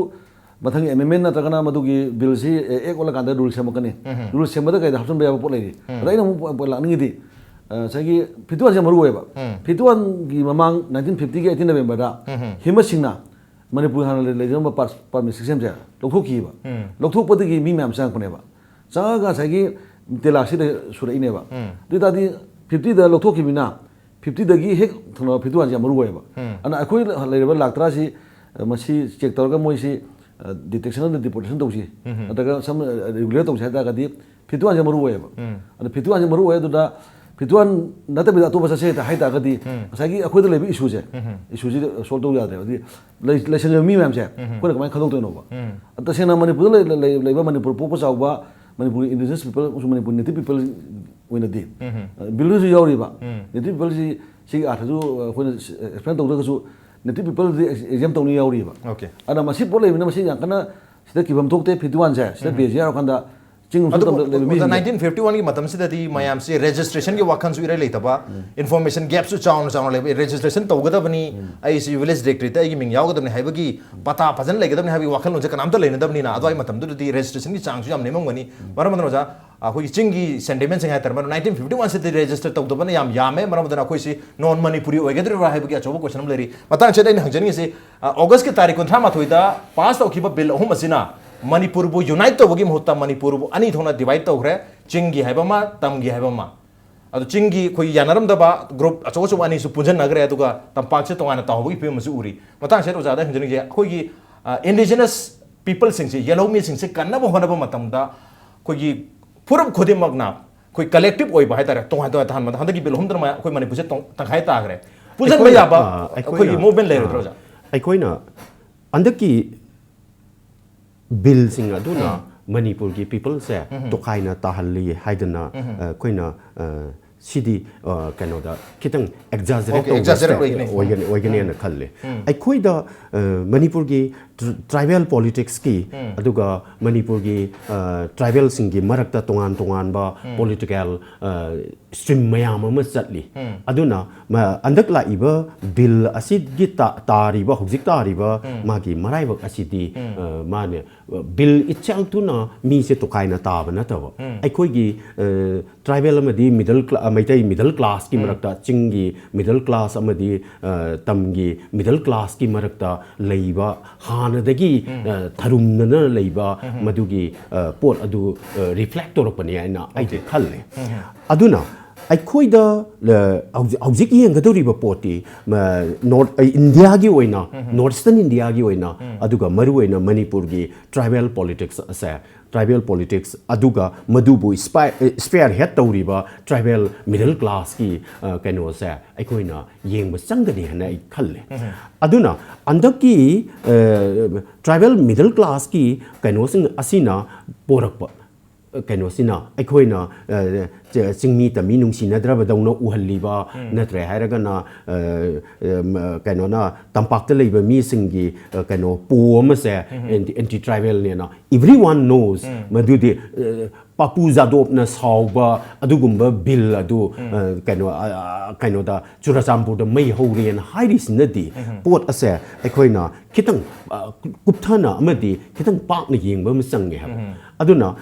ꯃꯊꯪꯒꯤ amendment ꯅꯠꯇ꯭ꯔꯒꯅ ꯃꯗꯨꯒꯤ billꯁꯤ act ꯑꯣꯜꯂꯀꯥꯟꯗ rule ꯁꯦꯝꯃꯛꯀꯅꯤ꯫ Rule ꯁꯦꯝꯕꯗ ꯀꯩꯗ ꯍꯥꯞꯆꯤꯟꯕ ꯌꯥꯕ ꯄꯣꯠ ꯂꯩꯔꯤ꯫ ꯑꯗ ꯑꯩꯅ ꯑꯃꯨꯛ ꯄ- ꯄ- ꯂꯥꯛꯅꯤꯡꯉꯤꯗꯤ ꯉꯁꯥꯏꯒꯤ fifty oneꯁꯦ ꯃꯔꯨ ꯑꯣꯏꯌꯦꯕ꯫ Fifty oneꯒꯤ ꯃꯃꯥꯡ nineteen fiftyꯒꯤ eighteen Novemberꯗ ꯍꯤꯃꯁꯤꯡꯅ ꯃꯅꯤꯄꯨꯔ ꯍꯥꯟꯅ ꯂꯩ- ꯂꯩꯖꯔꯝꯕ ꯄꯥꯔ- permit systemꯁꯦ ꯂꯧꯊꯣꯛꯈꯤꯕ꯫ ꯂꯧꯊꯣꯛꯄꯗꯒꯤ ꯃꯤ ꯃꯌꯥꯝ ꯆꯪꯉꯛꯄꯅꯦꯕ꯫ ꯆꯪꯉꯒ ꯉꯁꯥꯏꯒꯤ ꯇꯦꯟ ꯂꯥꯛꯁꯤꯗ ꯁꯨꯔꯛꯏꯅꯦꯕ꯫ ꯑꯗꯨ ꯑꯣꯏ ꯇꯥꯔꯗꯤ ꯐꯤꯐꯇꯤꯗ ꯂꯧꯊꯣꯛꯈꯤꯕꯅꯤꯅ ꯐꯤꯐꯇꯤꯗꯒꯤ ꯍꯦꯛ ꯊꯪꯅꯕ ꯐꯤꯐꯇꯤ ꯋꯥꯟꯁꯦ ꯌꯥꯝ ꯃꯔꯨ ꯑꯣꯏꯌꯦꯕ꯫ ꯑꯗꯨꯅ ꯑꯩꯈꯣꯏ ꯂꯩꯔꯤꯕ ꯂꯥꯛ ꯇꯔꯥꯁꯤ, ꯑ, ꯃꯁꯤ ꯆꯦꯛ ꯇꯧꯔꯒ ꯃꯣꯏꯁꯤ, ꯑ, ꯗꯤꯇꯦꯛꯁꯟ ꯑꯃꯗ ꯗꯤꯄꯣꯔꯇꯦꯁꯟ ꯇꯧꯁꯤ, ꯅꯠꯇ꯭ꯔꯒ ꯁꯝ ꯔꯤꯒꯨꯂꯦꯠ ꯇꯧꯁꯤ ꯍꯥꯏ ꯇꯥꯔꯒꯗꯤ ꯐꯤꯐꯇꯤ ꯋꯥꯟꯁꯦ ꯃꯔꯨ ꯑꯣꯏꯌꯦꯕ꯫ ꯑꯗ ꯐꯤꯐꯇꯤ ꯋꯥꯟꯁꯦ ꯃꯔꯨ ꯑꯣꯏ꯫ ꯑꯗꯨꯅ ꯐꯤꯐꯇꯤ ꯋꯥꯟ ꯅꯠꯇꯕꯤꯗ ꯑꯇꯣꯞꯄ ꯆꯠꯁꯦ ꯍꯦꯛꯇ ꯍꯥꯏ ꯇꯥꯔꯒꯗꯤ, ꯉꯁꯥꯏꯒꯤ ꯑꯩꯈꯣꯏꯗ ꯂꯩꯕ ꯏꯁꯨꯁꯦ, ꯏꯁꯨꯁꯤ ꯁꯣꯜꯕ ꯇꯧ ꯌꯥꯗ꯭ꯔꯦꯕ꯫ ꯑꯗꯨꯗꯤ ꯂꯩ-, ꯂꯩꯁꯟꯈ꯭ꯔꯤꯕ ꯃꯤ ꯃꯌꯥꯝꯁꯦ ꯑꯩꯈꯣꯏꯅ ꯀꯃꯥꯏꯅ ꯈꯟꯗꯣꯛꯇꯣꯏꯅꯣꯕ? ꯇꯁꯦꯡꯅ ꯃꯅꯤꯄꯨꯔꯗ ꯂꯩ-, ꯂꯩ-, ꯂꯩꯕ ꯃꯅꯤꯄꯨꯔ ꯄꯣꯛꯄ ꯆꯥꯎꯕ ꯃꯅꯤꯄꯨꯔꯒꯤ indigenous people ꯑꯃꯁꯨꯡ ꯃꯅꯤꯄꯨꯔ native people ꯑꯣꯏꯅꯗꯤ, ꯑ, ꯕꯤꯜꯗꯁꯨ ꯌꯥꯎꯔꯤꯕ꯫ Native peopleꯁꯤ, ꯁꯤꯒꯤ ꯑꯥꯔꯊꯁꯨ, ꯑ, ꯑꯩꯈꯣꯏꯅ ꯑꯦꯛꯁꯄ꯭ꯂꯦꯟ ꯇꯧꯗ꯭ꯔꯒꯁꯨ native peopleꯗꯤ ꯑꯦꯛꯖꯦꯝ ꯇꯧꯅꯤ ꯌꯥꯎꯔꯤꯕ꯫ Okay. ꯑꯗ ꯃꯁꯤ ꯄꯣꯠ ꯂꯩꯕꯅꯤꯅ ꯃꯁꯤ ꯌꯥꯝ ꯀꯟꯅ ꯁꯤꯗ ꯀꯤꯐꯝ ꯊꯣꯛꯇꯦ꯫ ꯐꯤꯐꯇꯤ ꯋꯥꯟꯁꯦ ꯁꯤꯗ ꯕꯦꯁ ꯌꯥꯎꯔꯀꯥꯟꯗ ꯆꯤꯡ ꯃꯊꯛ ꯑꯗꯨꯕꯨ ꯇꯝꯗ ꯂꯩꯕ ꯃꯤꯁꯤꯡꯁꯦ꯫ ꯅꯥꯏꯟꯇꯤꯟ ꯐꯤꯐꯇꯤ ꯋꯥꯟꯒꯤ ꯃꯇꯝꯁꯤꯗꯗꯤ ꯃꯌꯥꯝꯁꯤ ꯔꯦꯖꯤꯁꯇ꯭ꯔꯦꯁꯟꯒꯤ ꯋꯥꯈꯜꯁꯨ ꯏꯔꯩ ꯂꯩꯇꯕ, ꯏꯟꯐꯣꯔꯃꯦꯁꯟ ꯒꯦꯞꯁꯨ ꯆꯥꯎꯅ ꯆꯥꯎꯅ ꯂꯩꯕ꯫ ꯔꯦꯖꯤꯁꯇ꯭ꯔꯦꯁꯟ ꯇꯧꯒꯗꯕꯅꯤ, ꯑꯩꯁꯤ ꯚꯤꯂꯦꯖ ꯗꯤꯔꯦꯛꯇꯔꯦꯠꯇ ꯑꯩꯒꯤ ꯃꯤꯡ ꯌꯥꯎꯒꯗꯕꯅꯤ ꯍꯥꯏꯕꯒꯤ ꯄꯇꯥ ꯐꯖꯅ ꯂꯩꯒꯗꯕꯅꯤ ꯍꯥꯏꯕꯒꯤ ꯋꯥꯈꯜꯂꯣꯟꯁꯦ ꯀꯅꯥꯝꯇ ꯂꯩꯅꯗꯕꯅꯤꯅ, ꯑꯗꯨꯋꯥꯏ ꯃꯇꯝꯗꯨꯗꯗꯤ ꯔꯦꯖꯤꯁꯇ꯭ꯔꯦꯁꯟꯒꯤ ꯆꯥꯡꯁꯨ ꯌꯥꯝ ꯅꯦꯝꯃꯝꯒꯅꯤ꯫ ꯃꯔꯝ ꯑꯗꯨꯅ ꯑꯣꯖꯥ, ꯑꯩꯈꯣꯏꯒꯤ ꯆꯤꯡꯒꯤ ꯁꯦꯟꯇꯤꯃꯦꯟꯁꯤꯡ ꯍꯥꯏꯇꯥꯔꯦ, ꯃꯔꯝ ꯅꯥꯏꯟꯇꯤꯟ ꯐꯤꯐꯇꯤ ꯋꯥꯟꯁꯤꯗ ꯔꯦꯖꯤꯁꯇꯔ ꯇꯧꯗꯕꯅ ꯌꯥꯝ ꯌꯥꯝꯃꯦ꯫ ꯃꯔꯝ ꯑꯗꯨꯅ ꯑꯩꯈꯣꯏꯁꯤ ꯅꯣꯟ ꯃꯅꯤꯄꯨꯔꯤ ꯑꯣꯏꯒꯗꯧꯔꯤꯕ꯭ꯔꯥ ꯍꯥꯏꯕꯒꯤ ꯑꯆꯧꯕ ꯀꯣꯏꯁꯟ ꯑꯃ ꯂꯩꯔꯤ꯫ ꯃꯇꯥꯡꯁꯤꯗ ꯑꯩꯅ ꯍꯪꯖꯅꯤꯡꯉꯤꯁꯤ, ꯑ, ꯑꯣꯒꯁꯀꯤ ꯇꯥꯔꯤꯛ ꯀꯨꯟꯊ꯭ꯔꯥ ꯃꯥꯊꯣꯏꯗ ꯄꯥꯁ ꯇꯧꯈꯤꯕ ꯕꯤꯜ ꯑꯍꯨꯝ ꯑꯁꯤꯅ ꯃꯅꯤꯄꯨꯔꯕꯨ ꯌꯨꯅꯥꯏꯠ ꯇꯧꯕꯒꯤ ꯃꯍꯨꯠꯇ ꯃꯅꯤꯄꯨꯔꯕꯨ ꯑꯅꯤ ꯊꯣꯛꯅ ꯗꯤꯚꯥꯏꯠ ꯇꯧꯈ꯭ꯔꯦ, ꯆꯤꯡꯒꯤ ꯍꯥꯏꯕ ꯑꯃ, ꯇꯝꯒꯤ ꯍꯥꯏꯕ ꯑꯃ꯫ ꯑꯗꯣ ꯆꯤꯡꯒꯤ ꯑꯩꯈꯣꯏ ꯌꯥꯅꯔꯝꯗꯕ ꯒ꯭ꯔꯨꯞ ꯑꯆꯧ ꯑꯆꯧꯕ ꯑꯅꯤꯁꯨ ꯄꯨꯟꯁꯤꯟꯅꯈ꯭ꯔꯦ, ꯑꯗꯨꯒ ꯇꯝꯄꯥꯛꯁꯦ ꯇꯣꯉꯥꯟꯅ ꯇꯥꯍꯧꯕꯒꯤ ꯐꯤꯕꯝ ꯑꯃꯁꯨ ꯎꯔꯤ꯫ ꯃꯇꯥꯡꯁꯤꯗ ꯑꯣꯖꯥꯗ ꯍꯪꯖꯅꯤꯡꯉꯤꯁꯦ, ꯑꯩꯈꯣꯏꯒꯤ, ꯑ, indigenous peopleꯁꯤꯡꯁꯦ, ꯌꯦꯜꯍꯧꯃꯤꯁꯤꯡꯁꯦ ꯀꯟꯅꯕ ꯍꯣꯠꯅꯕ ꯃꯇꯝꯗ ꯑꯩꯈꯣꯏꯒꯤ ꯐꯨꯔꯨꯞ ꯈꯨꯗꯤꯡꯃꯛꯅ ꯑꯩꯈꯣꯏ ꯀꯂꯦꯛꯇꯤꯞ ꯑꯣꯏꯕ ꯍꯥꯏꯇꯥꯔꯦ, ꯇꯣꯉꯥꯟ ꯇꯣꯉꯥꯟ ꯇꯥꯍꯟꯕꯗ ꯍꯟꯗꯛꯀꯤ ꯕꯤꯜ ꯑꯍꯨꯝꯗꯅ ꯑꯩꯈꯣꯏ ꯃꯅꯤꯄꯨꯔꯁꯦ ꯇꯣꯡ-, ꯇꯪꯈꯥꯏ ꯇꯥꯈ꯭ꯔꯦ꯫ ꯄꯨꯟꯁꯤꯟꯕ ꯑꯩꯈꯣꯏꯅ, ꯌꯥꯕ ꯑ, ꯑꯩꯈꯣꯏꯒꯤ ꯑꯩꯈꯣꯏꯅ, ꯃꯨꯚꯃꯦꯟ ꯂꯩꯔꯣꯏꯗ꯭ꯔꯣ, ꯑ, ꯑꯣꯖꯥ? ꯑꯩꯈꯣꯏꯅ ꯍꯟꯗꯛꯀꯤ ꯕꯤꯜꯁꯤꯡ ꯑꯗꯨꯅ ꯃꯅꯤꯄꯨꯔꯒꯤ ꯄꯤꯄꯜꯁꯦ ꯇꯣꯈꯥꯏꯅ ꯇꯥꯍꯜꯂꯤ ꯍꯥꯏꯗꯅ, ꯑ, ꯑꯩꯈꯣꯏꯅ, ꯑ, ꯁꯤꯗꯤ, ꯑ, ꯀꯩꯅꯣꯗ ꯈꯤꯇꯪ ꯑꯦꯛꯖꯥꯖꯔꯦꯠ Okay, exaggerate ꯑꯣꯏꯒꯅꯤ꯫ ꯑꯣꯏꯒꯅꯤ ꯍꯥꯏꯅ ꯈꯜꯂꯤ꯫ ꯑꯩꯈꯣꯏꯗ, ꯑ, ꯃꯅꯤꯄꯨꯔꯒꯤ ꯇ꯭ꯔꯥꯏꯕꯦꯜ ꯄꯣꯂꯤꯇꯤꯛꯁꯀꯤ, ꯑꯗꯨꯒ ꯃꯅꯤꯄꯨꯔꯒꯤ, ꯑ, ꯇ꯭ꯔꯥꯏꯕꯦꯜꯁꯤꯡꯒꯤ ꯃꯔꯛꯇ ꯇꯣꯉꯥꯟ ꯇꯣꯉꯥꯟꯕ ꯄꯣꯂꯤꯇꯤꯀꯦꯜ, ꯑ, ꯁ꯭ꯇ꯭ꯔꯤꯝ ꯃꯌꯥꯝ ꯑꯃ ꯆꯠꯂꯤ꯫ ꯑꯗꯨꯅ ꯃ-, ꯍꯟꯗꯛ ꯂꯥꯛꯏꯕ ꯕꯤꯜ ꯑꯁꯤꯒꯤ ꯇꯥ-, ꯇꯥꯔꯤꯕ, ꯍꯧꯖꯤꯛ ꯇꯥꯔꯤꯕ ꯃꯥꯒꯤ ꯃꯔꯥꯏꯕꯛ ꯑꯁꯤꯗꯤ, ꯑ, ꯃꯥꯅꯦ, ꯕꯤꯜ ꯏꯠꯁꯦꯜꯐꯇꯨꯅ ꯃꯤꯁꯦ ꯇꯣꯈꯥꯏꯅ ꯇꯥꯕ ꯅꯠꯇꯕ, ꯑꯩꯈꯣꯏꯒꯤ, ꯑ, ꯇ꯭ꯔꯥꯏꯕꯦꯜ ꯑꯃꯗꯤ ꯃꯤꯗꯜ ꯀ꯭ꯂꯥ-, ꯃꯩꯇꯩ ꯃꯤꯗꯜ ꯀ꯭ꯂꯥꯁꯀꯤ ꯃꯔꯛꯇ, ꯆꯤꯡꯒꯤ ꯃꯤꯗꯜ ꯀ꯭ꯂꯥꯁ ꯑꯃꯗꯤ, ꯑ, ꯇꯝꯒꯤ ꯃꯤꯗꯜ ꯀ꯭ꯂꯥꯁꯀꯤ ꯃꯔꯛꯇ ꯂꯩꯕ, ꯍꯥꯟꯅꯗꯒꯤ, ꯑ, ꯊꯔꯨꯝꯅꯅ ꯂꯩꯕ ꯃꯗꯨꯒꯤ, ꯑ, ꯄꯣꯠ ꯑꯗꯨ, ꯑ, ꯔꯤꯐ꯭ꯂꯦꯛ ꯇꯧꯔꯛꯄꯅꯤ ꯍꯥꯏꯅ ꯑꯩꯗꯤ ꯈꯜꯂꯦ꯫ ꯑꯗꯨꯅ ꯑꯩꯈꯣꯏꯗ, ꯑ, ꯍꯧꯖꯤꯛ, ꯍꯧꯖꯤꯛ ꯌꯦꯡꯒꯗꯧꯔꯤꯕ ꯄꯣꯠꯇꯤ, ꯑ, ꯅꯣꯔꯠ, ꯑ, ꯏꯟꯗꯤꯌꯥꯒꯤ ꯑꯣꯏꯅ, ꯅꯣꯔꯠ ꯏꯁꯇꯔꯟ ꯏꯟꯗꯤꯌꯥꯒꯤ ꯑꯣꯏꯅ, ꯑꯗꯨꯒ ꯃꯔꯨꯑꯣꯏꯅ ꯃꯅꯤꯄꯨꯔꯒꯤ ꯇ꯭ꯔꯥꯏꯕꯦꯜ ꯄꯣꯂꯤꯇꯤꯛꯁ ꯑꯁꯦ, ꯇ꯭ꯔꯥꯏꯕꯦꯜ ꯄꯣꯂꯤꯇꯤꯛꯁ, ꯑꯗꯨꯒ ꯃꯗꯨꯕꯨ ꯏꯁꯄꯥꯏ-, ꯏꯁꯄꯤꯌꯥꯔ ꯍꯦꯠ ꯇꯧꯔꯤꯕ ꯇ꯭ꯔꯥꯏꯕꯦꯜ ꯃꯤꯗꯜ ꯀ꯭ꯂꯥꯁꯀꯤ, ꯑ, ꯀꯩꯅꯣꯁꯦ ꯑꯩꯈꯣꯏꯅ ꯌꯦꯡꯕ ꯆꯪꯒꯅꯤ ꯍꯥꯏꯅ ꯑꯩ ꯈꯜꯂꯦ꯫ ꯑꯗꯨꯅ ꯍꯟꯗꯛꯀꯤ, ꯑ, ꯇ꯭ꯔꯥꯏꯕꯦꯜ ꯃꯤꯗꯜ ꯀ꯭ꯂꯥꯁꯀꯤ ꯀꯩꯅꯣꯁꯤꯡ ꯑꯁꯤꯅ ꯄꯣꯔꯛꯄ, ꯑ, ꯀꯩꯅꯣꯁꯤꯅ ꯑꯩꯈꯣꯏꯅ, ꯑ, ꯆ-, ꯆꯤꯡꯃꯤ ꯇꯝꯃꯤ ꯅꯨꯡꯁꯤꯅꯗ꯭ꯔꯕꯗꯧꯅ ꯎꯍꯜꯂꯤꯕ, ꯅꯠꯇ꯭ꯔꯦ ꯍꯥꯏꯔꯒꯅ, ꯑ, ꯑ, ꯃ-, ꯀꯩꯅꯣꯅ ꯇꯝꯄꯥꯛꯇ ꯂꯩꯕ ꯃꯤꯁꯤꯡꯒꯤ, ꯑ, ꯀꯩꯅꯣ ꯄꯣ ꯑꯃꯁꯦ, ꯑꯦꯟꯇꯤ, ꯑꯦꯟꯇꯤ ꯇ꯭ꯔꯥꯏꯕꯦꯜꯅꯦꯅ, everyone knows, ꯃꯗꯨꯗꯤ, ꯑ, ꯄꯥꯄꯨ ꯖꯥꯗꯣꯞꯅ ꯁꯥꯎꯕ ꯑꯗꯨꯒꯨꯝꯕ ꯕꯤꯜ ꯑꯗꯨ, ꯑ, ꯀꯩꯅꯣ, ꯑ, ꯑ, ꯀꯩꯅꯣꯗ ꯆꯨꯔꯆꯥꯟꯄꯨꯔꯗ ꯃꯩ ꯍꯧꯔꯦꯅ ꯍꯥꯏꯔꯤꯁꯤꯅꯗꯤ ꯄꯣꯠ ꯑꯁꯦ ꯑꯩꯈꯣꯏꯅ ꯈꯤꯇꯪ, ꯑ, ꯀꯨꯞꯊꯅ ꯑꯃꯗꯤ ꯈꯤꯇꯪ ꯄꯥꯛꯅ ꯌꯦꯡꯕ ꯑꯃ ꯆꯪꯉꯦ ꯍꯥꯏꯕ꯫ ꯑꯗꯨꯅ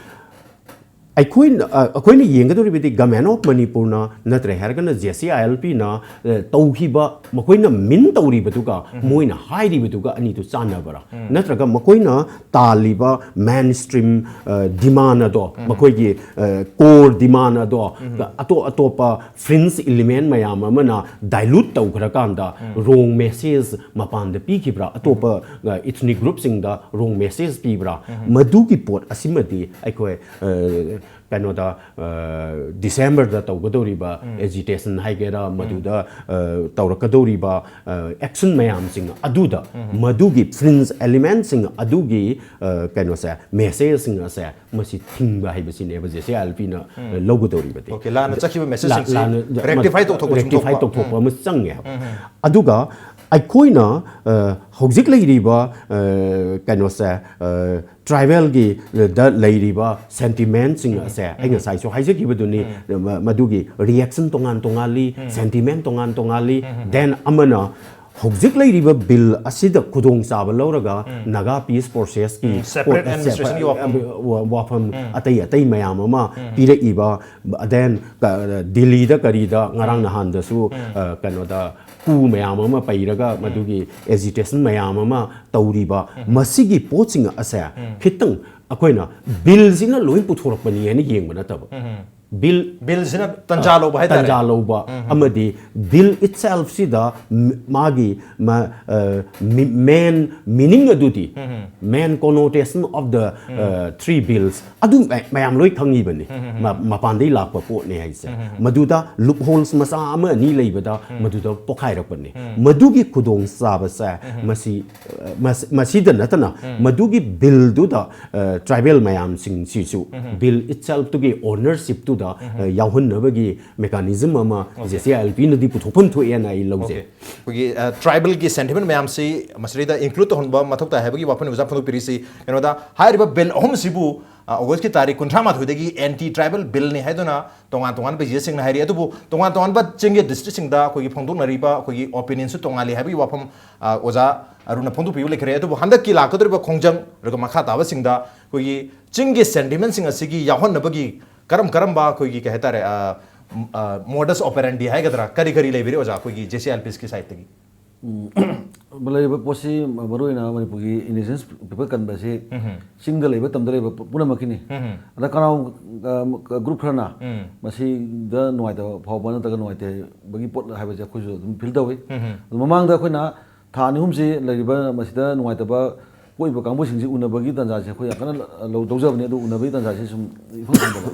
ꯑꯩꯈꯣꯏꯅ, ꯑ, ꯑꯩꯈꯣꯏꯅ ꯌꯦꯡꯒꯗꯧꯔꯤꯕꯗꯤ Government of ꯃꯅꯤꯄꯨꯔꯅ ꯅꯠꯇ꯭ꯔꯦ ꯍꯥꯏꯔꯒꯅ ꯖꯦ ꯁꯤ ꯑꯥꯏ ꯑꯦꯜ ꯄꯤꯅ, ꯑ, ꯇꯧꯈꯤꯕ, ꯃꯈꯣꯏꯅ ꯃꯤꯟ ꯇꯧꯔꯤꯕꯗꯨꯒ ꯃꯣꯏꯅ ꯍꯥꯏꯔꯤꯕꯗꯨꯒ ꯑꯅꯤꯗꯨ ꯆꯥꯟꯅꯕ꯭ꯔꯥ? ꯅꯠꯇ꯭ꯔꯒ ꯃꯈꯣꯏꯅ ꯇꯥꯜꯂꯤꯕ ꯃꯦꯟ ꯁ꯭ꯇ꯭ꯔꯤꯝ, ꯑ, ꯗꯤꯃꯥꯟ ꯑꯗꯣ, ꯃꯈꯣꯏꯒꯤ, ꯑ, ꯀꯣꯔ ꯗꯤꯃꯥꯟ ꯑꯗꯣ, ꯑꯇꯣꯞ ꯑꯇꯣꯞꯄ ꯐ꯭ꯔꯤꯟꯖ ꯏꯂꯤꯃꯦꯟ ꯃꯌꯥꯝ ꯑꯃꯅ ꯗꯥꯏꯂꯨꯠ ꯇꯧꯈ꯭ꯔꯀꯥꯟꯗ ꯔꯣꯡ ꯃꯦꯁꯦꯖ ꯃꯄꯥꯟꯗ ꯄꯤꯈꯤꯕ꯭ꯔꯥ? ꯑꯇꯣꯞꯄ, ꯑ, ꯏꯊꯅꯤꯛ ꯒ꯭ꯔꯨꯞꯁꯤꯡꯗ ꯔꯣꯡ ꯃꯦꯁꯦꯖ ꯄꯤꯕ꯭ꯔꯥ? ꯃꯗꯨꯒꯤ ꯄꯣꯠ ꯑꯁꯤꯃꯗꯤ ꯑꯩꯈꯣꯏ, ꯑ, ꯀꯩꯅꯣꯗ, ꯑ, ꯗꯤꯁꯦꯝꯕꯔꯗ ꯇꯧꯒꯗꯧꯔꯤꯕ ꯑꯦꯖꯤꯇꯦꯁꯟ ꯍꯥꯏꯒꯦꯔꯥ, ꯃꯗꯨꯗ, ꯑ, ꯇꯧꯔꯛꯀꯗꯧꯔꯤꯕ, ꯑ, ꯑꯦꯛꯁꯟ ꯃꯌꯥꯝꯁꯤꯡ ꯑꯗꯨꯗ ꯃꯗꯨꯒꯤ ꯐ꯭ꯔꯤꯟꯖ ꯑꯦꯂꯤꯃꯦꯟꯁꯤꯡ ꯑꯗꯨꯒꯤ, ꯑ, ꯀꯩꯅꯣꯁꯦ, ꯃꯦꯁꯦꯖꯁꯤꯡ ꯑꯁꯦ ꯃꯁꯤ ꯊꯤꯡꯕ ꯍꯥꯏꯕꯁꯤꯅꯦꯕ ꯖꯦ ꯁꯤ ꯑꯥꯏ ꯑꯦꯜ ꯄꯤꯅ, ꯑ, ꯂꯧꯒꯗꯧꯔꯤꯕꯗꯤ꯫ ꯑꯣꯀꯦ, ꯂꯥꯟꯅ ꯆꯠꯈꯤꯕ ꯃꯦꯁꯦꯖꯁꯤꯡꯁꯤ ꯂꯥꯟꯅ ꯔꯦꯛꯇꯤꯐꯥꯏ ꯇꯧꯊꯣꯛꯄ, ꯔꯦꯛꯇꯤꯐꯥꯏ ꯆꯨꯝꯊꯣꯛꯄ꯫ ꯇꯧꯊꯣꯛꯄ ꯑꯃ ꯆꯪꯉꯦ ꯍꯥꯏꯕ꯫ ꯑꯗꯨꯒ ꯑꯩꯈꯣꯏꯅ ꯑ, ꯍꯧꯖꯤꯛ ꯂꯩꯔꯤꯕ ꯑ, ꯀꯩꯅꯣꯁꯦ, ꯇ꯭ꯔꯥꯏꯕꯦꯜꯒꯤ ꯗ ꯂꯩꯔꯤꯕ ꯁꯦꯟꯇꯤꯃꯦꯟꯁꯤꯡ ꯑꯁꯦ ꯑꯩ ꯉꯁꯥꯏꯁꯨ ꯍꯥꯏꯖꯈꯤꯕꯗꯨꯅꯤ, ꯃ- ꯃꯗꯨꯒꯤ ꯔꯤꯌꯦꯛꯁꯟ ꯇꯣꯉꯥꯟ ꯇꯣꯉꯥꯜꯂꯤ, ꯁꯦꯟꯇꯤꯃꯦꯟ ꯇꯣꯉꯥꯟ ꯇꯣꯉꯥꯜꯂꯤ, ꯗꯦꯟ ꯑꯃꯅ ꯍꯧꯖꯤꯛ ꯂꯩꯔꯤꯕ ꯕꯤꯜ ꯑꯁꯤꯗ ꯈꯨꯗꯣꯡꯆꯥꯕ ꯂꯧꯔꯒ ꯅꯥꯒꯥ ꯄꯤꯁ ꯄ꯭ꯔꯣꯁꯦꯁꯀꯤ ꯁꯦꯄꯔꯦꯠ ꯑꯦꯗꯃꯤꯅꯤꯁꯇ꯭ꯔꯦꯁꯟꯒꯤ ꯋꯥꯐꯝ꯫ ꯋꯥꯐꯝ ꯑꯇꯩ ꯑꯇꯩ ꯃꯌꯥꯝ ꯑꯃ ꯄꯤꯔꯛꯏꯕ, ꯗꯦꯟ ꯗꯤꯜꯂꯤꯗ ꯀꯔꯤꯗ ꯉꯔꯥꯡ ꯅꯍꯥꯟꯗꯁꯨ ꯑ, ꯀꯩꯅꯣꯗ ꯀꯨ ꯃꯌꯥꯝ ꯑꯃ ꯄꯩꯔꯒ ꯃꯗꯨꯒꯤ ꯑꯦꯖꯤꯇꯦꯁꯟ ꯃꯌꯥꯝ ꯑꯃ ꯇꯧꯔꯤꯕ ꯃꯁꯤꯒꯤ ꯄꯣꯠꯁꯤꯡ ꯑꯁꯦ ꯈꯤꯇꯪ ꯑꯩꯈꯣꯏꯅ ꯕꯤꯜꯁꯤꯅ ꯂꯣꯏ ꯄꯨꯊꯣꯔꯛꯄꯅꯤ ꯍꯥꯏꯅ ꯌꯦꯡꯕ ꯅꯠꯇꯕ, ꯕꯤꯜ ꯕꯤꯜꯁꯤꯅ ꯇꯟꯖꯥ ꯂꯧꯕ ꯍꯥꯏꯇꯥꯔꯦ꯫ ꯇꯟꯖꯥ ꯂꯧꯕ ꯑꯃꯗꯤ ꯕꯤꯜ ꯏꯠꯁꯦꯜꯐꯁꯤꯗ ꯃꯥꯒꯤ main meaning ꯑꯗꯨꯗꯤ, main connotation of the three bills ꯑꯗꯨ ꯃꯌꯥꯝ ꯂꯣꯏ ꯈꯪꯉꯤꯕꯅꯤ꯫ ꯃꯄꯥꯟꯗꯒꯤ ꯂꯥꯛꯄ ꯄꯣꯠꯅꯤ ꯍꯥꯏꯁꯦ꯫ ꯃꯗꯨꯗ ꯂꯨꯞ ꯍꯣꯜꯁ ꯃꯆꯥ ꯑꯃ ꯑꯅꯤ ꯂꯩꯕꯗ ꯃꯗꯨꯗ ꯄꯣꯈꯥꯏꯔꯛꯄꯅꯤ꯫ ꯃꯗꯨꯒꯤ ꯈꯨꯗꯣꯡꯆꯥꯕꯁꯦ ꯃꯁꯤ ꯃꯁꯤꯗ ꯅꯠꯇꯅ ꯃꯗꯨꯒꯤ ꯕꯤꯜꯗꯨꯗ ꯇ꯭ꯔꯥꯏꯕꯦꯜ ꯃꯌꯥꯝꯁꯤꯡꯁꯤꯁꯨ ꯕꯤꯜ ꯏꯠꯁꯦꯜꯐꯇꯨꯒꯤ ꯑꯣꯅꯔꯁꯤꯞꯇꯨꯗ ꯌꯥꯎꯍꯟꯅꯕꯒꯤ ꯃꯦꯀꯥꯅꯤꯖꯝ ꯑꯃ ꯖꯦ ꯁꯤ ꯑꯥꯏ ꯑꯦꯜ ꯄꯤꯅꯗꯤ ꯄꯨꯊꯣꯛꯐꯝ ꯊꯣꯛꯑꯦꯅ ꯑꯩ ꯂꯧꯖꯩ꯫ ꯑꯩꯈꯣꯏꯒꯤ ꯇ꯭ꯔꯥꯏꯕꯦꯜꯒꯤ ꯁꯦꯟꯇꯤꯃꯦꯟ ꯃꯌꯥꯝꯁꯤ ꯃꯁꯤꯗꯩꯗ ꯏꯟꯀ꯭ꯂꯨꯗ ꯇꯧꯍꯟꯕ ꯃꯊꯧ ꯇꯥꯏ ꯍꯥꯏꯕꯒꯤ ꯋꯥꯐꯝꯅꯤ ꯑꯣꯖꯥ ꯐꯣꯡꯗꯣꯛꯄꯤꯔꯤꯁꯤ꯫ ꯀꯩꯅꯣꯗ ꯍꯥꯏꯔꯤꯕ ꯕꯤꯜ ꯑꯍꯨꯝꯁꯤꯕꯨ ꯑꯣꯒꯁꯀꯤ ꯇꯥꯔꯤꯛ ꯀꯨꯟꯊ꯭ꯔꯥ ꯃꯥꯊꯣꯏꯗꯒꯤ ꯑꯦꯟꯇꯤ ꯇ꯭ꯔꯥꯏꯕꯦꯜ ꯕꯤꯜꯅꯤ ꯍꯥꯏꯗꯨꯅ ꯇꯣꯉꯥꯟ ꯇꯣꯉꯥꯟꯕ ꯖꯦꯁꯤꯡꯅ ꯍꯥꯏꯔꯤ꯫ ꯑꯗꯨꯕꯨ ꯇꯣꯉꯥꯟ ꯇꯣꯉꯥꯟꯕ ꯆꯤꯡꯒꯤ ꯗꯤꯁꯇ꯭ꯔꯤꯛꯁꯤꯡꯗ ꯑꯩꯈꯣꯏꯒꯤ ꯐꯣꯡꯗꯣꯛꯅꯔꯤꯕ ꯑꯩꯈꯣꯏꯒꯤ ꯑꯣꯄꯤꯅꯤꯌꯟꯁꯨ ꯇꯣꯉꯥꯜꯂꯤ ꯍꯥꯏꯕꯒꯤ ꯋꯥꯐꯝ ꯑꯣꯖꯥ ꯑꯔꯨꯟꯅ ꯐꯣꯡꯗꯣꯛꯄꯤꯕ ꯂꯩꯈ꯭ꯔꯦ꯫ ꯑꯗꯨꯕꯨ ꯍꯟꯗꯛꯀꯤ ꯂꯥꯛꯀꯗꯧꯔꯤꯕ ꯈꯣꯡꯖꯪ ꯑꯗꯨꯒ ꯃꯈꯥ ꯇꯥꯕꯁꯤꯡꯗ ꯑꯩꯈꯣꯏꯒꯤ ꯆꯤꯡꯒꯤ ꯁꯦꯟꯇꯤꯃꯦꯟꯁꯤꯡ ꯑꯁꯤꯒꯤ ꯌꯥꯎꯍꯟꯅꯕꯒꯤ ꯀꯔꯝ ꯀꯔꯝꯕ ꯑꯩꯈꯣꯏꯒꯤ ꯀꯩ ꯍꯥꯏꯇꯥꯔꯦ, ꯃꯣꯗꯁ ꯑꯣꯄꯦꯔꯦꯟꯗꯤ ꯍꯥꯏꯒꯗ꯭ꯔꯥ, ꯀꯔꯤ ꯀꯔꯤ ꯂꯩꯕꯤꯔꯤ ꯑꯣꯖꯥ ꯑꯩꯈꯣꯏꯒꯤ ꯖꯦ ꯁꯤ ꯑꯥꯏ ꯑꯦꯜ ꯄꯤꯁꯀꯤ ꯁꯥꯏꯠꯇꯒꯤ? ꯂꯩꯔꯤꯕ ꯄꯣꯠꯁꯤ ꯃꯔꯨꯑꯣꯏꯅ ꯃꯅꯤꯄꯨꯔꯒꯤ ꯏꯟꯗꯤꯖꯤꯅꯁ ꯄꯤꯄꯜ ꯀꯟꯕ ꯑꯁꯤ ꯆꯤꯡꯗ ꯂꯩꯕ ꯇꯝꯗ ꯂꯩꯕ ꯄꯨꯝꯅꯃꯛꯀꯤꯅꯤ꯫ ꯑꯗ ꯀꯅꯥꯒꯨꯝꯕ ꯒ꯭ꯔꯨꯞ ꯈꯔꯅ ꯃꯁꯤꯗ ꯅꯨꯡꯉꯥꯏꯇꯕ ꯐꯥꯎꯕ ꯅꯠꯇ꯭ꯔꯒ ꯅꯨꯡꯉꯥꯏꯇꯕꯒꯤ ꯄꯣꯠ ꯍꯥꯏꯕꯁꯦ ꯑꯩꯈꯣꯏꯁꯨ ꯑꯗꯨꯝ ꯐꯤꯜ ꯇꯧꯏ꯫ ꯑꯗꯨ ꯃꯃꯥꯡꯗ ꯑꯩꯈꯣꯏꯅ ꯊꯥ ꯑꯅꯤ ꯑꯍꯨꯝꯁꯤ ꯂꯩꯔꯤꯕ ꯃꯁꯤꯗ ꯅꯨꯡꯉꯥꯏꯇꯕ ꯄꯣꯛꯏꯕ ꯀꯥꯡꯕꯨꯁꯤꯡꯁꯤ ꯎꯅꯕꯒꯤ ꯇꯥꯟꯖꯥꯁꯦ ꯑꯩꯈꯣꯏ ꯌꯥꯝ ꯀꯟꯅ ꯂꯧ ꯇꯧꯖꯕꯅꯤ꯫ ꯑꯗꯨ ꯎꯅꯕꯒꯤ ꯇꯥꯟꯖꯥꯁꯦ ꯁꯨꯝ ꯏꯐꯪ ꯐꯪꯗꯕ꯫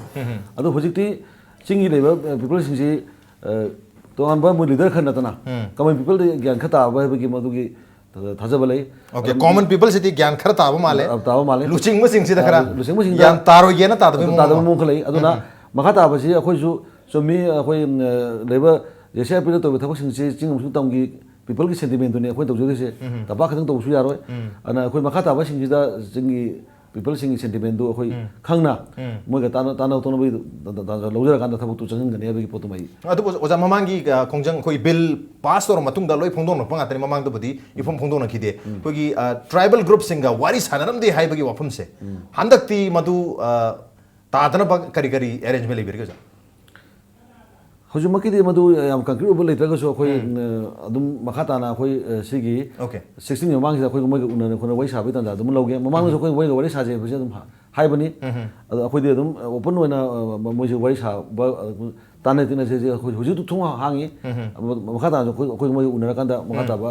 ꯑꯗꯣ ꯍꯧꯖꯤꯛꯇꯤ ꯆꯤꯡꯒꯤ ꯂꯩꯕ ꯄꯤꯄꯜꯁꯤꯡꯁꯤ ꯇꯣꯉꯥꯟꯕ ꯃꯣꯏ ꯂꯤꯗꯔ ꯈꯔ ꯅꯠꯇꯅ ꯀꯃꯟ ꯄꯤꯄꯜꯗ ꯒ꯭ꯌꯥꯟ ꯈꯔ ꯇꯥꯕ ꯍꯥꯏꯕꯒꯤ ꯃꯗꯨꯒꯤ ꯊꯥꯖꯕ ꯂꯩ꯫ ꯑꯣꯀꯦ, ꯀꯣꯃꯟ ꯄꯤꯄꯜꯁꯤꯗꯤ ꯒ꯭ꯌꯥꯟ ꯈꯔ ꯇꯥꯕ ꯃꯥꯜꯂꯦ꯫ ꯇꯥꯕ ꯃꯥꯜꯂꯦ꯫ ꯂꯨꯆꯤꯡꯕꯁꯤꯡꯁꯤꯗ ꯈꯔ ꯂꯨꯆꯤꯡꯕꯁꯤꯡꯗ ꯒ꯭ꯌꯥꯟ ꯇꯥꯔꯣꯏꯒꯦꯅ ꯇꯥꯗꯕꯒꯤ ꯇꯥꯗꯕ ꯃꯑꯣꯡ ꯃꯑꯣꯡ ꯈꯔ ꯂꯩ꯫ ꯑꯗꯨꯅ ꯃꯈꯥ ꯇꯥꯕꯁꯤ ꯑꯩꯈꯣꯏꯁꯨ ꯆꯨꯝꯃꯤ, ꯑꯩꯈꯣꯏ ꯂꯩꯕ ꯖꯦ ꯁꯤ ꯑꯥꯏ ꯄꯤꯗ ꯇꯧꯔꯤꯕ ꯊꯕꯛꯁꯤꯡꯁꯤ ꯆꯤꯡ ꯑꯃꯁꯨꯡ ꯇꯝꯒꯤ ꯄꯤꯄꯜꯒꯤ ꯁꯦꯟꯇꯤꯃꯦꯟꯗꯨꯅꯤ ꯑꯩꯈꯣꯏ ꯇꯧꯖꯗꯣꯏꯁꯦ꯫ ꯇꯝꯄꯥꯛ ꯈꯛꯇꯪ ꯇꯧꯕꯁꯨ ꯌꯥꯔꯣꯏ꯫ ꯑꯗꯨꯅ ꯑꯩꯈꯣꯏ ꯃꯈꯥ ꯇꯥꯕꯁꯤꯡꯁꯤꯗ ꯆꯤꯡꯒꯤ ꯄꯤꯄꯜꯁꯤꯡꯒꯤ ꯁꯦꯟꯇꯤꯃꯦꯟꯗꯨ ꯑꯩꯈꯣꯏ ꯈꯪꯅ ꯃꯣꯏꯒ ꯇꯥꯟꯅ ꯇꯥꯟꯅ ꯇꯧꯅꯕꯒꯤ ꯗ- ꯗ- ꯗ- ꯂꯧꯖꯔꯀꯥꯟꯗ ꯊꯕꯛꯇꯨ ꯆꯪꯍꯟꯒꯅꯤ ꯍꯥꯏꯕꯒꯤ ꯄꯣꯠꯇꯨꯃ ꯑꯩ ꯑꯗꯨꯕꯨ ꯑꯣꯖꯥ, ꯃꯃꯥꯡꯒꯤ ꯑ, ꯈꯣꯡꯖꯪ ꯑꯩꯈꯣꯏ ꯕꯤꯜ ꯄꯥꯁ ꯇꯧꯔ ꯃꯇꯨꯡꯗ ꯂꯣꯏ ꯐꯣꯡꯗꯣꯛꯅꯔꯛꯄ ꯉꯥꯛꯇꯅꯤ꯫ ꯃꯃꯥꯡꯗꯕꯨꯗꯤ ꯏꯐꯣꯡ ꯐꯣꯡꯗꯣꯛꯅꯈꯤꯗꯦ꯫ ꯑꯩꯈꯣꯏꯒꯤ ꯇ꯭ꯔꯥꯏꯕꯦꯜ ꯒ꯭ꯔꯨꯞꯁꯤꯡꯒ ꯋꯥꯔꯤ ꯁꯥꯟꯅꯔꯝꯗꯦ ꯍꯥꯏꯕꯒꯤ ꯋꯥꯐꯝꯁꯦ ꯍꯟꯗꯛꯇꯤ ꯃꯗꯨ ꯑ, ꯇꯥꯗꯅꯕ ꯀꯔꯤ ꯀꯔꯤ ꯑꯦꯔꯦꯟꯖꯃꯦꯟ ꯂꯩꯕꯤꯔꯒꯦ ꯑꯣꯖꯥ? ꯍꯧꯖꯤꯛꯃꯛꯀꯤꯗꯤ ꯃꯗꯨ ꯌꯥꯝ ꯀꯪꯀ꯭ꯔꯤꯠ ꯑꯣꯏꯕ ꯂꯩꯇ꯭ꯔꯒꯁꯨ ꯑꯩꯈꯣꯏ ꯑ, ꯑꯗꯨꯝ ꯃꯈꯥ ꯇꯥꯅ ꯑꯩꯈꯣꯏ ꯑ, ꯁꯤꯒꯤ ꯑꯣꯀꯦ꯫ ꯁꯤꯛꯁꯇꯤꯟꯒꯤ ꯃꯃꯥꯡꯁꯤꯗ ꯑꯩꯈꯣꯏ ꯃꯣꯏꯒ ꯎꯅꯗꯅ ꯈꯣꯠꯅ ꯋꯥꯔꯤ ꯁꯥꯕꯒꯤ ꯇꯥꯟꯖꯥ ꯑꯗꯨꯝ ꯂꯧꯒꯦ꯫ ꯃꯃꯥꯡꯗꯁꯨ ꯑꯩꯈꯣꯏ ꯃꯣꯏꯒ ꯋꯥꯔꯤ ꯁꯥꯖꯩ ꯍꯥꯏꯕꯁꯦ ꯑꯗꯨꯝ ꯍꯥ- ꯍꯥꯏꯕꯅꯤ꯫ ꯑꯗꯣ ꯑꯩꯈꯣꯏꯗꯤ ꯑꯗꯨꯝ ꯑꯣꯄꯟ ꯑꯣꯏꯅ ꯑ, ꯃꯣꯏꯁꯦ ꯋꯥꯔꯤ ꯁꯥꯕ ꯑ, ꯇꯥꯟꯅ ꯇꯤꯟꯅꯁꯦ ꯑꯩꯈꯣꯏ ꯍꯧꯖꯤꯛ ꯊꯣꯡ ꯍꯥꯡꯉꯤ꯫ ꯃꯈꯥ ꯇꯥꯅꯁꯨ ꯑꯩꯈꯣꯏ ꯑꯩꯈꯣꯏ ꯃꯣꯏꯒ ꯎꯅꯔꯀꯥꯟꯗ ꯃꯈꯥ ꯇꯥꯕ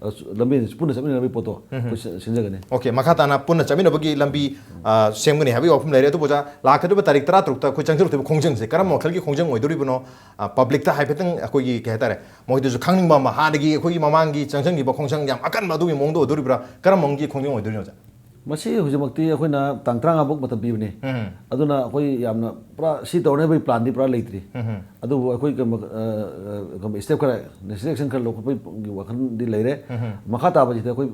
ꯑ, ꯂꯝꯕꯤ ꯄꯨꯟꯅ ꯆꯠꯃꯤꯟꯅꯕꯒꯤ ꯄꯣꯠꯇꯣ ꯑꯩꯈꯣꯏ ꯁꯤ- ꯁꯤꯟꯖꯒꯅꯤ꯫ ꯑꯣꯀꯦ, ꯃꯈꯥ ꯇꯥꯅ ꯄꯨꯟꯅ ꯆꯠꯃꯤꯟꯅꯕꯒꯤ ꯂꯝꯕꯤ ꯑ, ꯁꯦꯝꯒꯅꯤ ꯍꯥꯏꯕꯒꯤ ꯋꯥꯐꯝ ꯂꯩꯔꯦ꯫ ꯑꯗꯨꯕꯨ ꯑꯣꯖꯥ, ꯂꯥꯛꯀꯗꯧꯔꯤꯕ ꯇꯥꯔꯤꯛ ꯇꯔꯥꯇꯔꯨꯛꯇ ꯑꯩꯈꯣꯏ ꯆꯪꯁꯤꯜꯂꯛꯇꯣꯏꯕ ꯈꯣꯡꯖꯪꯁꯦ ꯀꯔꯝꯕ ꯃꯈꯜꯒꯤ ꯈꯣꯡꯖꯪ ꯑꯣꯏꯗꯣꯔꯤꯕꯅꯣ? ꯑ, ꯄꯕ꯭ꯂꯤꯛꯇ ꯍꯥꯏꯐꯦꯠꯇꯪ ꯑꯩꯈꯣꯏꯒꯤ ꯀꯩ ꯍꯥꯏꯇꯥꯔꯦ, ꯃꯣꯏꯗꯁꯨ ꯈꯪꯅꯤꯡꯕ ꯑꯃ, ꯍꯥꯟꯅꯒꯤ ꯑꯩꯈꯣꯏꯒꯤ ꯃꯃꯥꯡꯒꯤ ꯆꯪꯁꯤꯟꯈꯤꯕ ꯈꯣꯡꯖꯪ ꯌꯥꯝ ꯑꯀꯟꯕ ꯑꯗꯨꯒꯤ ꯃꯑꯣꯡꯗ ꯑꯣꯏꯗꯣꯔꯤꯕ꯭ꯔꯥ? ꯀꯔꯝꯕ ꯃꯑꯣꯡꯒꯤ ꯈꯣꯡꯖꯪ ꯑꯣꯏꯗꯣꯏꯅꯣ ꯑꯣꯖꯥ? ꯃꯁꯤ ꯍꯧꯖꯤꯛꯃꯛꯇꯤ ꯑꯩꯈꯣꯏꯅ ꯇꯥꯡ ꯇꯔꯥꯃꯉꯥ ꯐꯥꯎ ꯃꯇꯝ ꯄꯤꯕꯅꯤ꯫ ꯑꯗꯨꯅ ꯑꯩꯈꯣꯏ ꯌꯥꯝꯅ ꯄꯨꯔꯥ ꯁꯤ ꯇꯧꯔꯅꯤ ꯍꯥꯏꯕꯒꯤ ꯄ꯭ꯂꯥꯟꯗꯤ ꯄꯨꯔꯥ ꯂꯩꯇ꯭ꯔꯤ꯫ ꯑꯗꯨꯕꯨ ꯑꯩꯈꯣꯏ ꯀꯩꯅꯣ, ꯑ, ꯑ, ꯀꯩꯅꯣ, ꯁ꯭ꯇꯦꯞ ꯈꯔ, ꯅꯦꯁꯦꯁꯔꯤ ꯑꯦꯛꯁꯟ ꯈꯔ ꯂꯧꯈꯠꯄꯒꯤ ꯋꯥꯈꯜꯗꯤ ꯂꯩꯔꯦ꯫ ꯃꯈꯥ ꯇꯥꯕꯁꯤꯗ ꯑꯩꯈꯣꯏ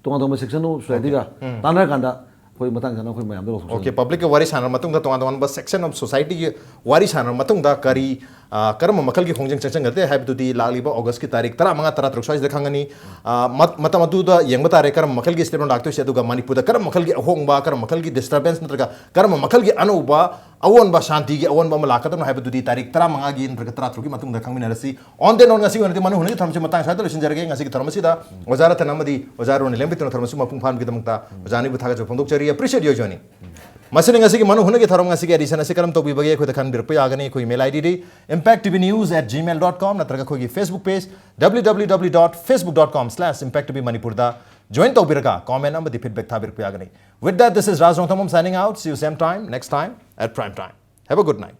ꯇꯣꯉꯥꯟ ꯇꯣꯉꯥꯟꯕ ꯁꯦꯛꯁꯟ ꯑꯣꯐ ꯁꯣꯁꯥꯏꯇꯤꯒ ꯇꯥꯟꯅꯔꯀꯥꯟꯗ ꯑꯩꯈꯣꯏ ꯃꯇꯥꯡ ꯆꯥꯅ ꯑꯩꯈꯣꯏ ꯃꯌꯥꯝꯗ ꯂꯧꯊꯣꯛꯆꯒꯅꯤ꯫ ꯑꯣꯀꯦ, ꯄꯕ꯭ꯂꯤꯛꯀ ꯋꯥꯔꯤ ꯁꯥꯟꯅꯔ ꯃꯇꯨꯡꯗ, ꯇꯣꯉꯥꯟ ꯇꯣꯉꯥꯟꯕ ꯁꯦꯛꯁꯟ ꯑꯣꯐ ꯁꯣꯁꯥꯏꯇꯤꯒꯤ ꯋꯥꯔꯤ ꯁꯥꯟꯅꯔ ꯃꯇꯨꯡꯗ ꯀꯔꯤ, ꯑ, ꯀꯔꯝꯕ ꯃꯈꯜꯒꯤ ꯈꯣꯡꯖꯪ ꯆꯪꯁꯤꯟꯒꯗꯒꯦ ꯍꯥꯏꯕꯗꯨꯗꯤ ꯂꯥꯛꯂꯤꯕ ꯑꯣꯒꯁꯀꯤ ꯇꯥꯔꯤꯛ ꯇꯔꯥꯃꯉꯥ, ꯇꯔꯥꯇꯔꯨꯛ ꯁ꯭ꯋꯥꯏꯁꯤꯗ ꯈꯪꯒꯅꯤ꯫ ꯑ, ꯃꯠ-, ꯃꯇꯝ ꯑꯗꯨꯗ ꯌꯦꯡꯕ ꯇꯥꯔꯦ ꯀꯔꯝꯕ ꯃꯈꯜꯒꯤ ꯁ꯭ꯇꯦꯠꯃꯦꯟ ꯂꯥꯛꯇꯣꯏꯁꯦ, ꯑꯗꯨꯒ ꯃꯅꯤꯄꯨꯔꯗ ꯀꯔꯝꯕ ꯃꯈꯜꯒꯤ ꯑꯍꯣꯡꯕ, ꯀꯔꯝꯕ ꯃꯈꯜꯒꯤ ꯗꯤꯁꯇꯔꯕꯦꯟꯁ ꯅꯠꯇ꯭ꯔꯒ ꯀꯔꯝꯕ ꯃꯈꯜꯒꯤ ꯑꯅꯧꯕ ꯑꯑꯣꯟꯕ, ꯁꯥꯟꯇꯤꯒꯤ ꯑꯑꯣꯟꯕ ꯑꯃ ꯂꯥꯛꯀꯗꯕꯅꯣ ꯍꯥꯏꯕꯗꯨꯗꯤ ꯇꯥꯔꯤꯛ ꯇꯔꯥꯃꯉꯥꯒꯤ ꯅꯠꯇ꯭ꯔꯒ ꯇꯔꯥꯇꯔꯨꯛꯀꯤ ꯃꯇꯨꯡꯗ ꯈꯪꯃꯤꯟꯅꯔꯁꯤ꯫ On that note, ꯉꯁꯤꯒꯤ ꯑꯣꯏꯅꯗꯤ ꯃꯅꯨꯡ ꯍꯨꯠꯅꯒꯤ ꯊꯧꯔꯝꯁꯤ ꯃꯇꯥꯡ ꯁ꯭ꯋꯥꯏꯗ ꯂꯣꯏꯁꯤꯟꯖꯔꯒꯦ꯫ ꯉꯁꯤꯒꯤ ꯊꯧꯔꯝ ꯑꯁꯤꯗ ꯑꯣꯖꯥ ꯔꯇꯟ ꯑꯃꯗꯤ ꯑꯣꯖꯥ ꯔꯣꯅꯤ ꯂꯦꯡꯕꯤꯇꯨꯅ ꯊꯧꯔꯝ ꯑꯁꯤ ꯃꯄꯨꯡ ꯐꯥꯍꯟꯕꯒꯤꯗꯃꯛꯇ ꯑꯣꯖꯥ ꯑꯅꯤꯕꯨ ꯊꯥꯒꯠꯆꯕ ꯐꯣꯡꯗꯣꯛꯆꯔꯤ꯫ Appreciate your joining. ꯃꯁꯤꯅ ꯉꯁꯤꯒꯤ ꯃꯅꯨꯡ ꯍꯨꯠꯅꯒꯤ ꯊꯧꯔꯝ, ꯉꯁꯤꯒꯤ ꯑꯦꯗꯤꯁꯟ ꯑꯁꯤ ꯀꯔꯝ ꯇꯧꯕꯤꯕꯒꯦ ꯑꯩꯈꯣꯏꯗ ꯈꯟꯕꯤꯔꯛꯄ ꯌꯥꯒꯅꯤ꯫ ꯑꯩꯈꯣꯏꯒꯤ ꯏꯃꯦꯜ ꯑꯥꯏ ꯗꯤꯗꯤ impacttvnews at gmail dot com ꯅꯠꯇ꯭ꯔꯒ ꯑꯩꯈꯣꯏꯒꯤ Facebook page www dot facebook dot com slash impact T V Manipur ꯗ join ꯇꯧꯕꯤꯔꯒ comment ꯑꯃꯗꯤ feedback ꯊꯥꯕꯤꯔꯛꯄ ꯌꯥꯒꯅꯤ꯫ With that, this is Raj Rongthangam signing out. See you same time, next time at prime time. Have a good night.